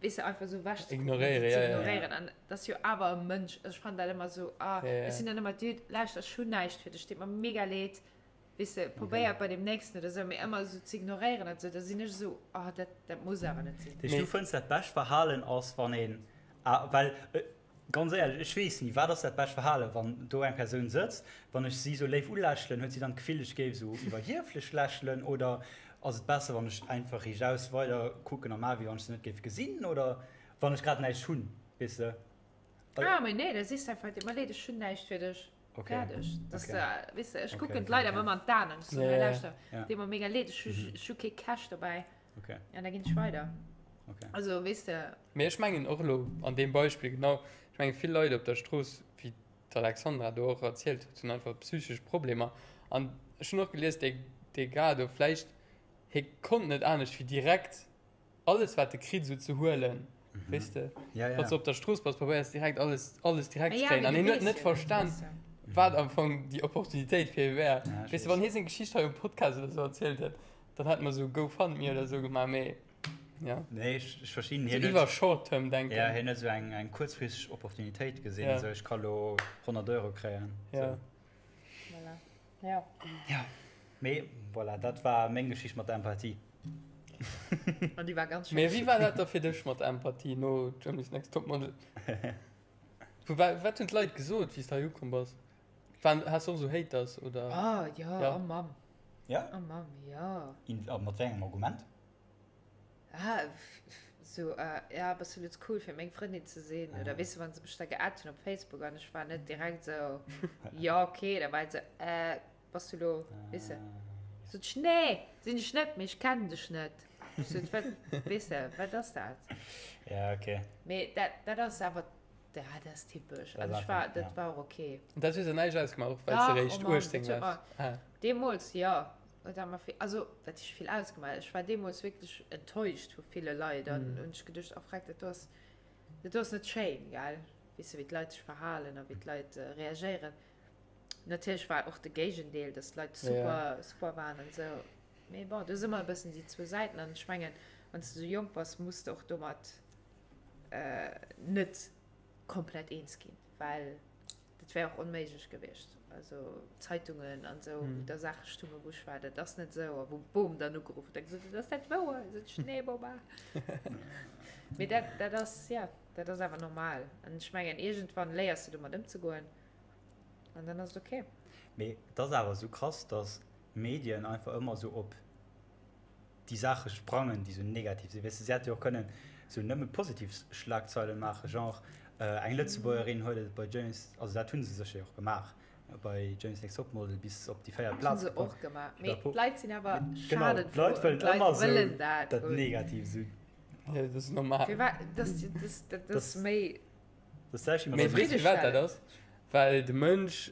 weess de, einfach sou wech ze kucken, Ignoréieren, ze ja, ja. ignoréieren. An dat ass jo awer e Mënsch. Also ech fannen dat ëmmer sou, ah, Ja, ja. ech sinn dann ëmmer, Dude, lauschter, ech hunn näischt fir dech, deet mer mega leed, weess de, probéier et bei deem Nächsten oder sou, mee ëmmer sou ze ignoréieren an sou, da sinn ech esou, ah, dat, dat muss awer net sinn. Dat heescht, du fënns dat bescht Verhalen ass, wann een, ah, well Ganz éierlech, ech weess ni, wat ass dat bescht Verhalen, wann do eng Persoun sëtzt, wann ech si sou léif ulächelen, huet si dann d'Gefill, ech géif sou iwwerhieflech lächelen, oder ass et besser, wann ech einfach riichtaus weider kucken a maachen, wéi wann ech se net géif gesinn, oder wann ech grad näischt hunn, weess de? Ah, mee nee, da sees de einfach, deet mer leed, ech hunn näischt fir dech. Okay. Fäerdeg. Dass Okay. de, weess de, ech Okay, kucken okay, d'Leit okay. awer ëmmer an d'Aen an ech soen, Ja, hei, ja. lauschter, Ja. deet mer mega leed, ech hu, ech hu kee Cash dobäi. Okay. An da ginn ech weider. Okay. Also, weess de. Mee ech mengen och elo an deem Beispill genau, ech menge vill Leit op der Strooss, wéi d'Alexandra do och erzielt huet, hunn einfach psychesch Problemer. An ech hunn och gelies, dee, dee Gars do, vläicht hie konnt net anescht wéi direkt alles wat e kritt esou ze huelen, weess de. Ja, ja. Wann s de op der Strooss bass, probéiers direkt alles, alles direkt ze Ja, kréien. mee An du hien huet weess net jo net, verstan, weess de. wat am Fong déi Opportunitéit fir hie wär. Ja, ech Weess de, wann weess. hie seng Geschicht hei um Podcast oder esou erzielt hätt, dann hätte mer esou GoFundMe oder esou gemaach, mee ja. Nee, ech, ech verstinn. Esou Hien huet, iwwer Short-Term denken. ja, hien huet esou eng, eng kuerzfristeg Opportunitéit gesinn, Ja. esou ech ka lo 100 Euro kréien. Ja. Sou. Voilà. Ja. Ja. Mee voilà, dat war meng Geschicht mat der Empathie. An déi war ganz Mee schéin. wéi war dat da fir dech mat der Empathie no Germany's Next Topmodel? Wou war, wat hunn d'Leit gesot, wéi s de hei ukomm bass? Waren, has de och esou Haters, oder? Ah, jo, Ja. oh Mamm. Ja? Oh Mamm, jo. In, a mat wéi engem Argument? Ah, sou, ja, bass du elo ze cool fir meng Frëndin ze sinn? Oder weess de, wann se mech da geaddt hunn op Facebook an ech war net direkt sou, jo, okay, da war et sou, äh, bass du elo, weess de? Sot ech, nee, sinn ech net, mee ech kennen dech net. Ech sot, wat, weess de, wat ass dat? Ja, okay. Mee dat, dat ass awer, ja, dat ass typesch. Dat An ass ech war, einfach, dat ja. war och okay. Dat huet der näischt ausgemaach, och well s de Dach, oh eréischt Mann, 18 dat huet waars? mer, Ah. deemools, jo. Huet awer vill, also dat huet vill ausgemaach. Ech war deemools wierklech enttäuscht vu ville Leit an hunn ech geduecht, oh freck, dat do ass, dat do ass net schéin, gell? Weess de, wéi d'Leit sech verhalen a wéi d'Leit reagéieren. Natierlech war och de Géigendeel, dass d'Leit super, super waren an esou. Mee bon, do si ëmmer e bëssen déi zwou Säiten an ech mengen, wann s de esou jonk bass, muss de och domat net komplett eens ginn, well Dat wär och onméiglech gewiescht. Also Zeitungen an esou, wou da Saache stungen, wou ech war, dat ass net esou, a wou d'Bom dann ugeruff huet a gesot huet, ass dat wouer? Sot ech, nee Boma. Mee dat, dat ass, ja, dat ass awer normal. An ech mengen, iergendwann léiers de domat ëmzegoen an dann ass et ok. Mee et ass awer esou krass, datt Medien einfach ëmmer esou op déi Saache sprangen, déi sou negativ sinn. Weess de, si hätte jo och kënnen sou nëmme positiv Schlagzeilen maachen, genre eng Lëtzebuergerin huet et bei Germany's, also dat hu se sécher jo och gemaach. Bei Germany's Next Topmodel bis op déi véiert Plaz Hunn se gekomm. och gemaach. Mee Chapeau. d'Leit sinn awer Genau, schadenfrou d'Leit an wëllen d'Leit ëmmer esou wëllen dat dat hunn. Negatiivt hunn. Ja, dat ass normal. Firwat? Dat, dat, dat Das- ass méi. Dat ass d'selwecht wéi mat Mee der weess du wat dat Zefriddestellend. ass? Well de Mënsch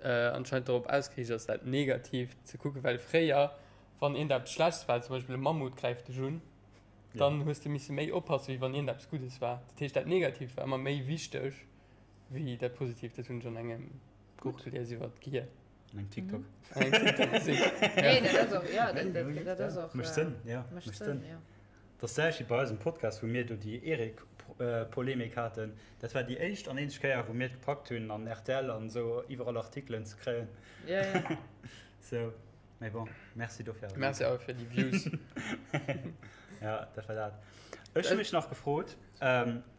äh, anscheinend dorop ausgeriicht ass, dat Negatiivt ze kucken, well fréier, wann iergendeppes Schlechtes war, zum Beispill e Mammut gräift dech un, dann hues de misse méi oppassen, wéi wann iergendeppes Guddes war. Dat heescht, dat Negatiivt war ëmmer méi wichteg wéi dat Positiivt. Dat hunn ech an engem Buch gelies iwwer d'Gier. An engem TikTok. An engem TikTok gesinn. Nee, dat ass och, ja, dat, dat, dat ass och. Mécht Sënn, ja, Mécht mécht Sënn, Sënn. ja. Dat ass d'selwecht wéi bei eisem Podcast, wou mir do déi Eric-Polemik haten. Dat war déi éischt an eenzeg Kéier, wou mir et gepackt hunn, an rtl an esou iwwerall Artikelen ze kréien. Ja, ja. Sou, mee bon, merci dofir awer. Merci awer fir déi Views. Ja, dat war dat. Ech hu mech nach gefrot,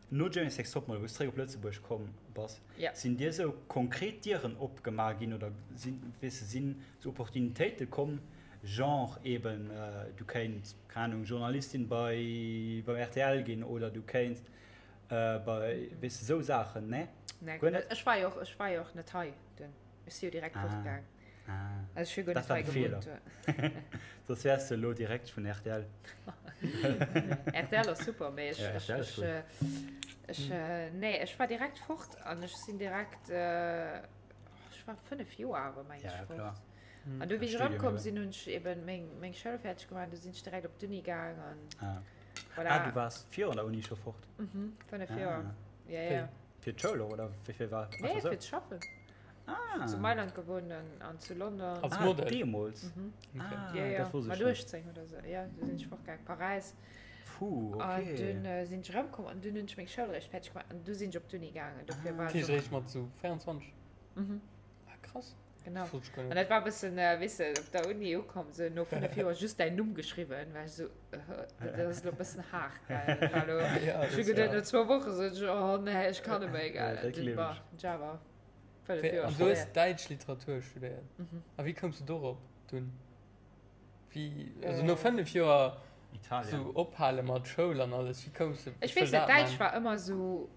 no Germany's Next Topmodel, wou s de zréck op Lëtzebuerg komm bass, Ja. sinn dir esou konkret Dieren opgemaach ginn oder sinn, weess de, sinn esou Opportunitéite komm, genre eben, du kéints, keng Ahnung, Journalistin bei, beim rtl ginn oder du kéints bei, weess de, esou Saachen, nee? Nee, Guer net? ech war jo och, ech war jo och net hei dunn. Ech si jo direkt Ah. fortgaang. Ah, Also ech hu guer dat net war hei de Feeler. gewunnt. Soss wäers de elo direkt vun rtl. Rtl ass super, mee ech, Ja, ech, RTL ass ech, äh, ech, äh, nee, ech war direkt fort an ech sinn direkt, äh, oh, ech war 5 Joer awer, meng Ja, ech, ja, fort. klar. An du, wéi ech Studium erëmkomm eben. sinn, hunn ech eben meng, meng Schoul fäerdeg gemaach, du sinn ech direkt op d'Uni gaang an Ah. voilà. Ah, du waars virun der Uni scho fort? Mhm, 5 Ah. Joer. Ja, ja. Fir d'Schoul och, oder wéi vill war? Nee, Einfach sou? fir z'schaffen. Ah. Zu Mailand gewohnt an, an zu London. Als Ah, Model? deemools. Mhm. Okay. Ah, Ja, ja. dat wosst Mat ech net. 18 oder sou. Ja, du sinn ech fortgaang. Paräis. Puh, An okay. dunn äh, sinn ech erëmkomm an dunn hunn ech meng Schoul eréischt fäerdeg gemaach an du sinn ech op d'Uni gaangen. Dofir Ah. war Dat ech heescht och, eréischt mat sou 24? Mhm. Ah, krass. Genau. Das wosst ech guer An net. dat war e bëssen, äh, weess de, op der Uni ukomm, sou no 5 Joer just däin Numm geschriwwen, war ech sou, äh, dat ass elo e bëssen haart, gell. Dat war elo, Ja, ech hu das geduet, war. no zwou Woche sot ech, oh nee, ech kann net méi, Ja, gell. dat An dunn gleef war ech. Java. 5 Wéi, Joer an du hues fréier. däitsch Literatur studéiert? Mhm. A wéi koums du dorop dunn? Wéi, also no Äh. 5 Joer Italien. sou ophale mat Schoul an alles, wéi koums du, Ech ech wëll weess net, dat Däitsch man? war ëmmer sou,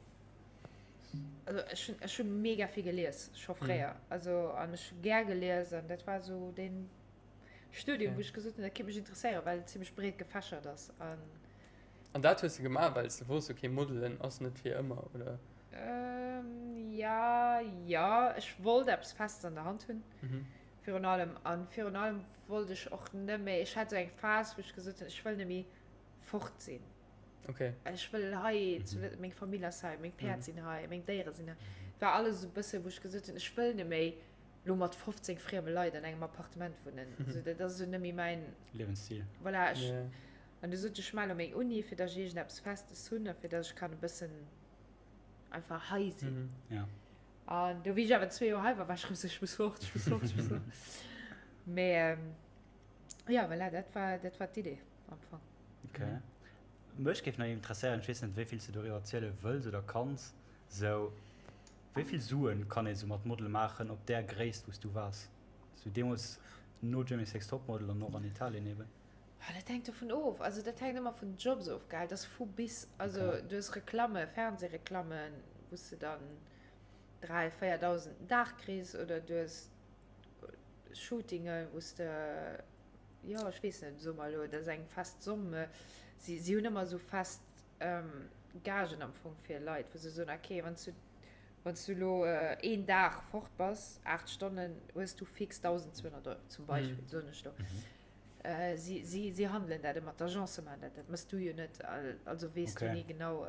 also ech hunn, ech hu mega vill gelies, scho fréier. Also an ech hu gär gelies an dat war sou deen Studium, Okay. wou ech gesot hunn, dat kéint mech interesséieren, well et zimmlech breet gefächert ass an. An dat hues de gemaach, well s de wosst, okay, Modelen ass net fir ëmmer, oder? Ähm, ja, jo, ech wollt eppes Festes an der Hand hunn, Mhm. virun allem. An virun allem wollt ech och net méi, ech hat sou eng Phas, wou ech gesot hunn, ech wëll net méi fort sinn. Okay. Ech wëll hei, zu Lëtz-, meng Famill ass hei, meng Päerd sinn hei, meng Déiere sinn hei. Et war alles esou e bësse wou ech gesot hunn, ech wëll net méi lo mat 15 frieme Leit an engem Appartement wunnen. Also dat ass esou net méi mäin, Liewensstil. voilà, ech, Yeah. an du sot ech, ech maache lo meng Uni, fir datt ech iergendeppes Festes hunn a fir datt ech kann e bëssen einfach hei sinn. Mhm. Ja. An du, wéi ech awer zwee Joer hei war, war ech rëm esou, ech muss fort, ech muss fort, ech muss fort. Mee ja, voilà, dat war, dat war d'Idee am Fong. Okay. Mech géif nach interesséieren, ech weess net wéi vill s de doriwwer erziele wëlls oder kanns, sou wéi vill Suen kann ee sou mat Model maachen op där Gréisst wou s du waars? Sou deemools no Germany's Next Topmodel an och an Italien eben. Ah, dat hänkt dovun of, also dat hänkt ëmmer vun den Jobs of, gell, dat ass vu bis, also Okay. du hues Reklamme, Fernsehreklammen, wou s de dann 3, 4.000 den Dag kriss oder du hues Shootinge wou s de, jo ech weess net, soe mer elo, dat ass eng fest Somme, si si hunn ëmmer esou fest Gagen am Fong fir Leit, wou se soen, okay, wann s du wann s du elo een Dag fort bass, 8 Stonnen, hues du fix 1.200 Euro zum Beispill, soen ech elo. Si si si handelen dat ëmmer, d'Agence maachen dat, dat méchs du jo net, also weess du ni genau.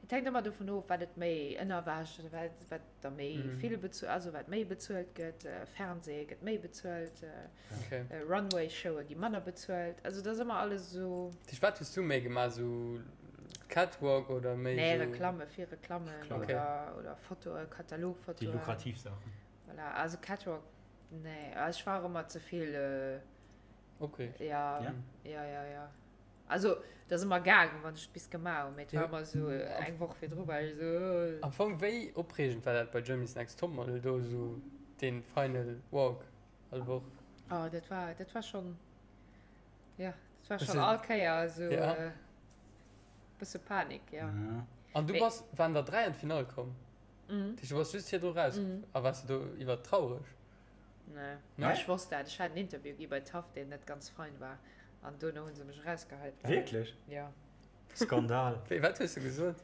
Et hänkt ëmmer dovun of, wat et méi Ënnerwäsch oder wat, wat da méi mm. vill bezuelt, also wat méi bezuelt gëtt, äh, Fernseh gëtt méi bezuelt, äh, okay. äh, Runway-Showe gi manner bezuelt. Also dat ass ëmmer alles so. Dich, wat hues du méi gemaach, so Catwalk oder méi? Nee, so... Reklamme, vill Reklammen okay. oder, oder Fotoe, Katalogfotoen. Déi lukrativ Saachen. Voilà, also Catwalk, nee, also ech war ëmmer ze vill. Äh, okay. Ja, ja, ja, ja. ja. Also, dat ass ëmmer gaangen, wann ech et bis gemaach hunn, mee et war ëmmer esou eng Woch virdru war ech esou. Am Fong, wéi opreegend war dat bei Germany's Next Topmodel do, esou dee Final Walk all Woch? Oh, dat war, dat war schonn, jo, dat war schonn all Kéier esou e bësse Panik, jo. An du bass, waren der 3 an d'Finall komm? Dat heescht, du bass just virdru raus. A waars de do iwwer traureg? Nee. Nee? Ech wosst dat. Ech hat en Interview gi bei taff, deen net ganz fein war. An dono hu se mech erausgeheit. Wierklech? Jo. Skandal. Wéi, wat hues de gesot?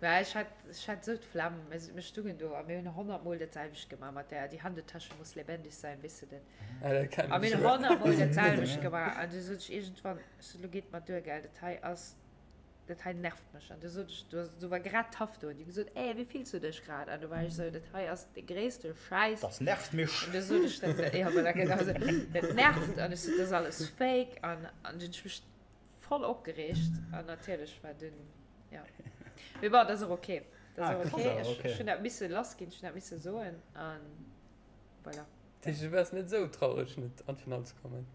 Mä ech hat, ech hat esou d'Flemm. Mir, mir stungen do a mir hunn honnertmol dat selwecht gemaach mat där, Die Handetasche muss lebendig sein, weess de den? Ah, dat kennen A mir ech hunn jo. honnertmol dat selwecht gemaach. An du sot ech iergendwann, ech sot, Lo geet mer duer, gell, dat hei ass, dat hei nervt mech. An du sot ech, du, du war grad taff do. An déi gesot, Ey, wéi fills du dech grad? An du war ech esou, dat hei ass de gréisste Schäiss. Das nervt mich. An du sot ech, dat, ja, voilà, genau esou, dat nervt. An ech sot, dat ass alles fake. An, an du hunn ech mech voll opgereegt. An natierlech war dunn, ja. Mee bon, dat ass och okay. Dat ass Ah, och krass okay. awer, Ech, okay. ech hunn dat misse lassginn, ech hunn dat misse soen. An voilà. Dat heescht, du waars net esou traureg, net an d'Finall ze kommen?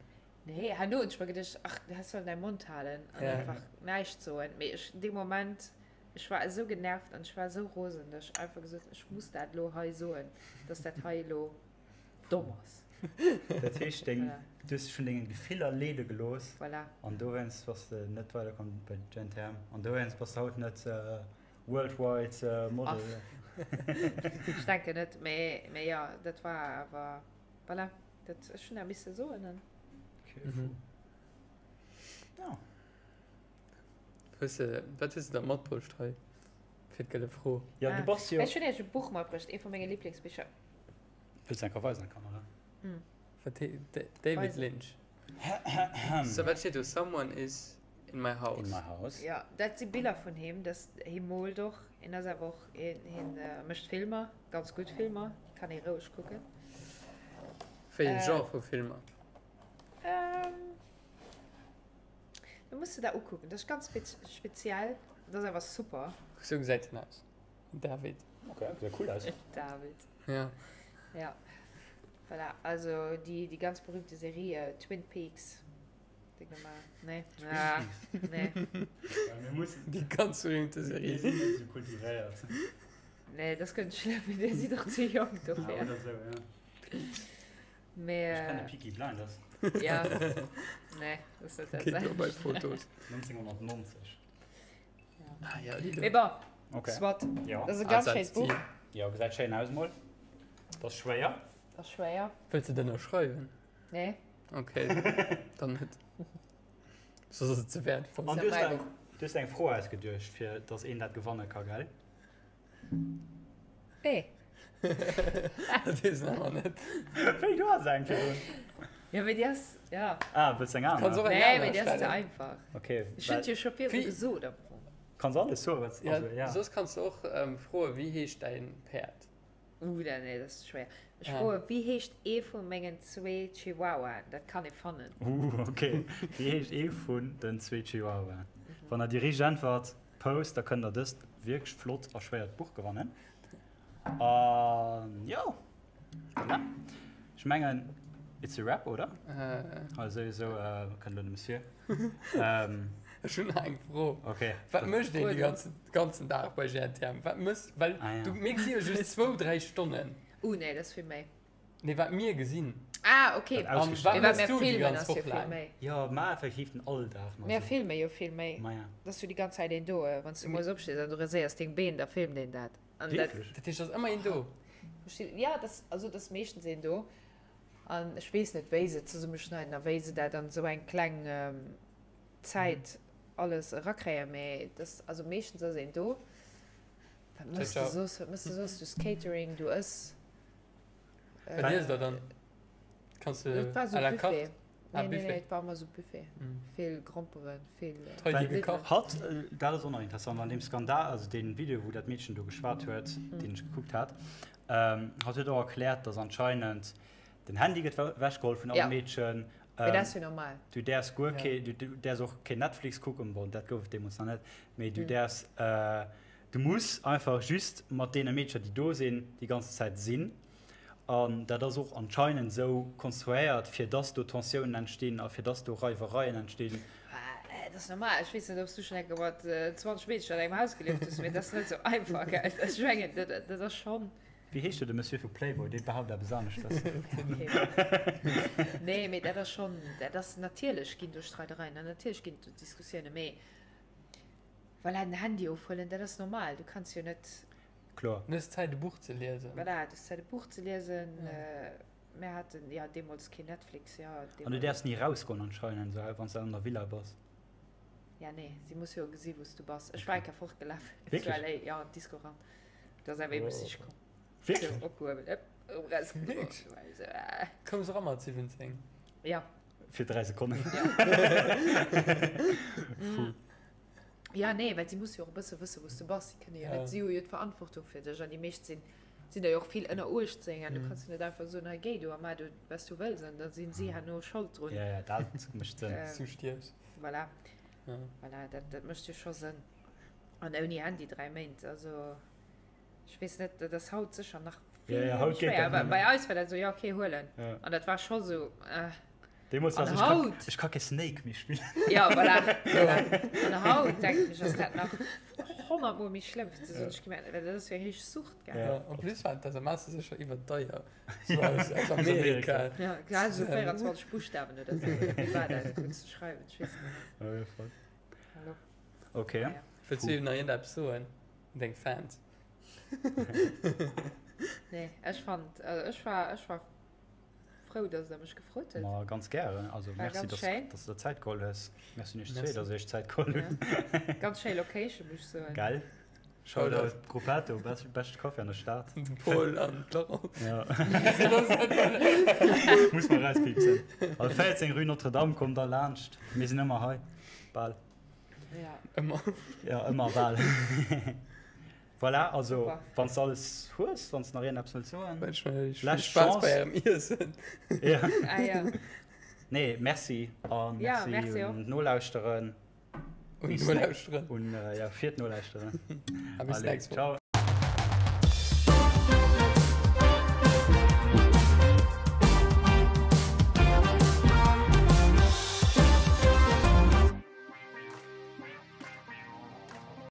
Nee, herno hunn ech mer geduecht, ach, du häss sollen däi Mond halen an Ja. einfach näischt soen. Mee ech, dee Moment, ech war esou genervt an ech war esou rosen, dass ech einfach gesot hunn, ech muss dat elo hei soen, dass dat hei elo domm ass. Dat heescht, deng, Voilà. du hues dech vun dengen Gefiller leede gelooss Voilà. an dowéinst bass de net weiderkomm bei GNTM an dowéinst bass de haut net worldwide Model. Ach, ech denken net, mee, mee jo, dat war awer, voilà. Dat ech hunn dat misse soen an. Okay, mhm. Ja. Hues de, wat hues de da matbruecht hei fir d'gëlle Fro? Ja, du bass jo. Ech hunn iech e Buch matbruecht, ee vu menge Liblingsbicher. Wëlls du eng Kéier weisen an d'Kamera? Mm. Wat he, David Lynch. So, wat steet do? Someone is in my house. In my house. Ja, dat si Biller vun him, dass hie moolt och, hien ass awer och, hien, hien mécht Filmer, ganz gutt Filmer, kann ee roueg kucken. Wéi een Genre vu Filmer? Du muss de der ukucken, dat ass ganz speziell, dat ass awer super. Sou gesäit en aus, David. Ok, gesäit cool aus. David. Ja. Ja, voilà, also déi, déi ganz berühmte Serie Twin Peaks. Déi gemaach. Nee. Ah, nee. Mir mussen. Déi ganz berühmte Serie. Mir sinn net esou kultivéiert. Nee, dat ass guer net schlëmm, mee dir sidd och ze jonk dofir. Ah, oder sou, ja. Mee. Ech kenne Peaky Blinders. Ja. Nee, dat ass net dat Geet jo bei selwecht. Fotos. 1990. Ah, ja, déi do. Mee bon, Okay. soit. Ja. Dat ass e ganz schéint Buch. Jo, gesäit schéin aus mol. Dat ass schwéier. Dat ass schwéier. Wëlls de et ënnerschreiwen? Nee. Okay, dann net. Soss ass et ze wäertvoll. An du hues eng, du hues eng Fro ausgeduecht, fir dass een dat gewanne ka, gell? Nee. Dat weess en awer net. Wéi, du has eng virdrun. Ja, mee déi ass, ja. Ah, wëlls eng aner? Kanns och eng Nee, aner mee déi ass ze stellen. einfach. Okay. Ech hunn et jo scho virdru Wéi- gesot am Fong. Kanns alles soen, wat, Ja, also, ja. soss kanns de och froen, wéi heescht däin Päerd? Uh, da, nee, dat ass ze schwéier. Ech Ah. froe, wéi heescht ee vu mengen zwee Chihuahuaen? Dat kann ee fannen. Uh, okay. Wéi heescht ee vun den zwee Chihuahuaen? Wann der déi richteg Äntwert post, da kënnt der dëst wierklech flott a schwéiert Buch gewannen. An jo, voilà. Ech mengen, it's a wrap, oder? Äh. Also souwisou kënnt elo de Monsieur. Ähm. Ech hunn nach eng Fro. Okay. Wat mécht een de ganzen, ganzen Dag bei GNTM? Wat mëss, well Ah, ja. du, mir gesi jo just zwou, dräi Stonnen. Uh, nee, dat ass vill méi. Nee, wat mir gesinn. Ah, okay. Wat An ausgestrahlt wat Mee mëss wat mir du déi filmen ganz ass jo Woch vill laang? méi. Jo, ma effektiv den Alldag. Mir filme jo vill méi. Ma ja. Et ass jo déi ganz Zäit een do. Wann s du moies opstees an du raséiers deng Been, da filmt een dat. An dat. Wierklech? Dat heescht, et ass ëmmer een do? Ja, dat, also et ass meeschtens een do. An ech weess net, wéi se et zesummeschneiden a wéi se dat an esou eng kleng Zäit alles erakréien, mee et ass, also meeschtens ass een do. Wat méchs de soss? Wat méchs de soss? Du hues Catering, du ëss. Wat iesst der dann? Kanns de Et war à sou la carte? Buffet. Ah, Nee, nee, nee, Buffet. et war ëmmer sou Buffet. Vill Gromperen, vill. Hei gi gekacht. Hatt, dat ass och nach interessant, an deem Skandal, also dee Video, wou dat Meedchen do geschwat huet, deen ech gekuckt hat, hatt huet och erkläert, dass anscheinend den Handy gëtt ewechgeholl vun alle Meedchen. Mee dat ass jo normal. Du däerfs guer kee, du däerfs och keen Netflix kucken, bon, dat gouf et deemools nach net, mee du däerfs, du muss einfach just mat deene Meedcher, déi do sinn, déi ganze Zäit sinn. An dat ass och anscheinend esou konstruéiert, fir dass do Tensiounen entstinn a fir dass do Reiwereien entstinn. Dat ass normal. Ech weess net, ob s du schonn eng Kéier mat 20 Meedcher an engem Haus gelieft hues, mee dat ass net esou einfach, gell? Ech mengen, dat ass schonn. Wéi heescht do de Monsieur vu Playboy? Dee behaupt eppes aneschtes. Nee, mee dat ass schonn, dat ass natierlech ginn do Streidereien an natierlech ginn do Diskussiounen, mee voilà, den Handy ofhuelen, dat ass normal. Du kanns jo net. Kloer. Du hues Zäit e Buch ze liesen. Voilà, du hues Zäit e Buch ze liesen. Mir haten jo deemools keen Netflix, jo. An du däerfs ni erausgoen anscheinend, sou wann s de an der Villa bass. Ja, nee, si muss jo gesi wou s du bass. Ech war eng Kéier fortgelaf zu Wierklech? LA, jo, an d'Disco eran. Do ass awer ee mech siche komm. Wierklech? Sou opgehuewen, ëpp, erëm erausgeworf. Wierklech? War ech sou, äh. Koums eran mat 17? Ja. Fir 3 Sekonnen. Ja. Ja, nee, well si muss jo och e bësse wësse wou s du bass. Si kënne jo net, si hu jo d'Verantwortung fir dech an déi meescht sinn sinn der jo och vill ënner 18 an du kanns jo net einfach soen, hei géi du a maach du wat s du wëlls an da sinn si herno Schold drun. Ja, ja, dat mécht Sënn. Dass du stierfs. Voilà, Ja. voilà, dat, dat mécht jo scho Sënn. An ouni Handy 3 Méint, also ech weess net, dat ass haut sécher nach Ja, vill ja, haut méi geet schwéier. dat Bei, net bei méi. eis war dat esou, ja okay, huelen. Ja. An dat war scho sou, äh. Deemools war An es, ech kann, haut? ech ka kee Snake méi spillen. Ja, voilà, voilà. An haut, denken ech, ass dat nach 100 Mol méi schlëmm, fir ze soen, ech gemengt, well dat ass jo eng richteg Sucht, gell? Ja. Ja, en plus waren d'SMSe sécher iwwerdeier. So aus, aus Amerika. Ja, grad esou 24 Buschtawen oder sou, oder wéi war dat, konntest du schreiwen, ech weess net méi. Ja, ja, voll. Hallo. Okay. Ja. Wëlls du nach iergendeppes soen un deng Fans? Nee, ech fand, also ech war, ech war frou, dass der mech gefrot huet. Ma ganz gären. Also War merci, ganz dass, schéin. dass du der Zäit geholl hues. Merci un iech zwee, Merci. dass dir iech Zäit geholl hutt. Ja. Ganz schéi Location, muss ech soen. Gell? Shoutout Grupetto, best, beschte Café an der Stad. De Paul an d'Laurent. Ja. Muss man rauspiepsen. Also 14 Rue Notre-Dame, kommt da laanscht. Mir sinn ëmmer hei. Bal. Ja. Ëmmer. Ja, ëmmer bal. Voilà, also Super. wann s alles hues, wann s nach iergendeppes wëlls soen. Ech wënschen iech vill Lescht Spaass Chance. bei ärem Iessen. Ja. Ah, ja. Nee, merci an Ja, merci merci och. un d'Nolauschteren. Un Bis Nolauschteren. Un, äh, ja, fir d'Nolauschteren. A bis Allez, nächst Woch. ciao.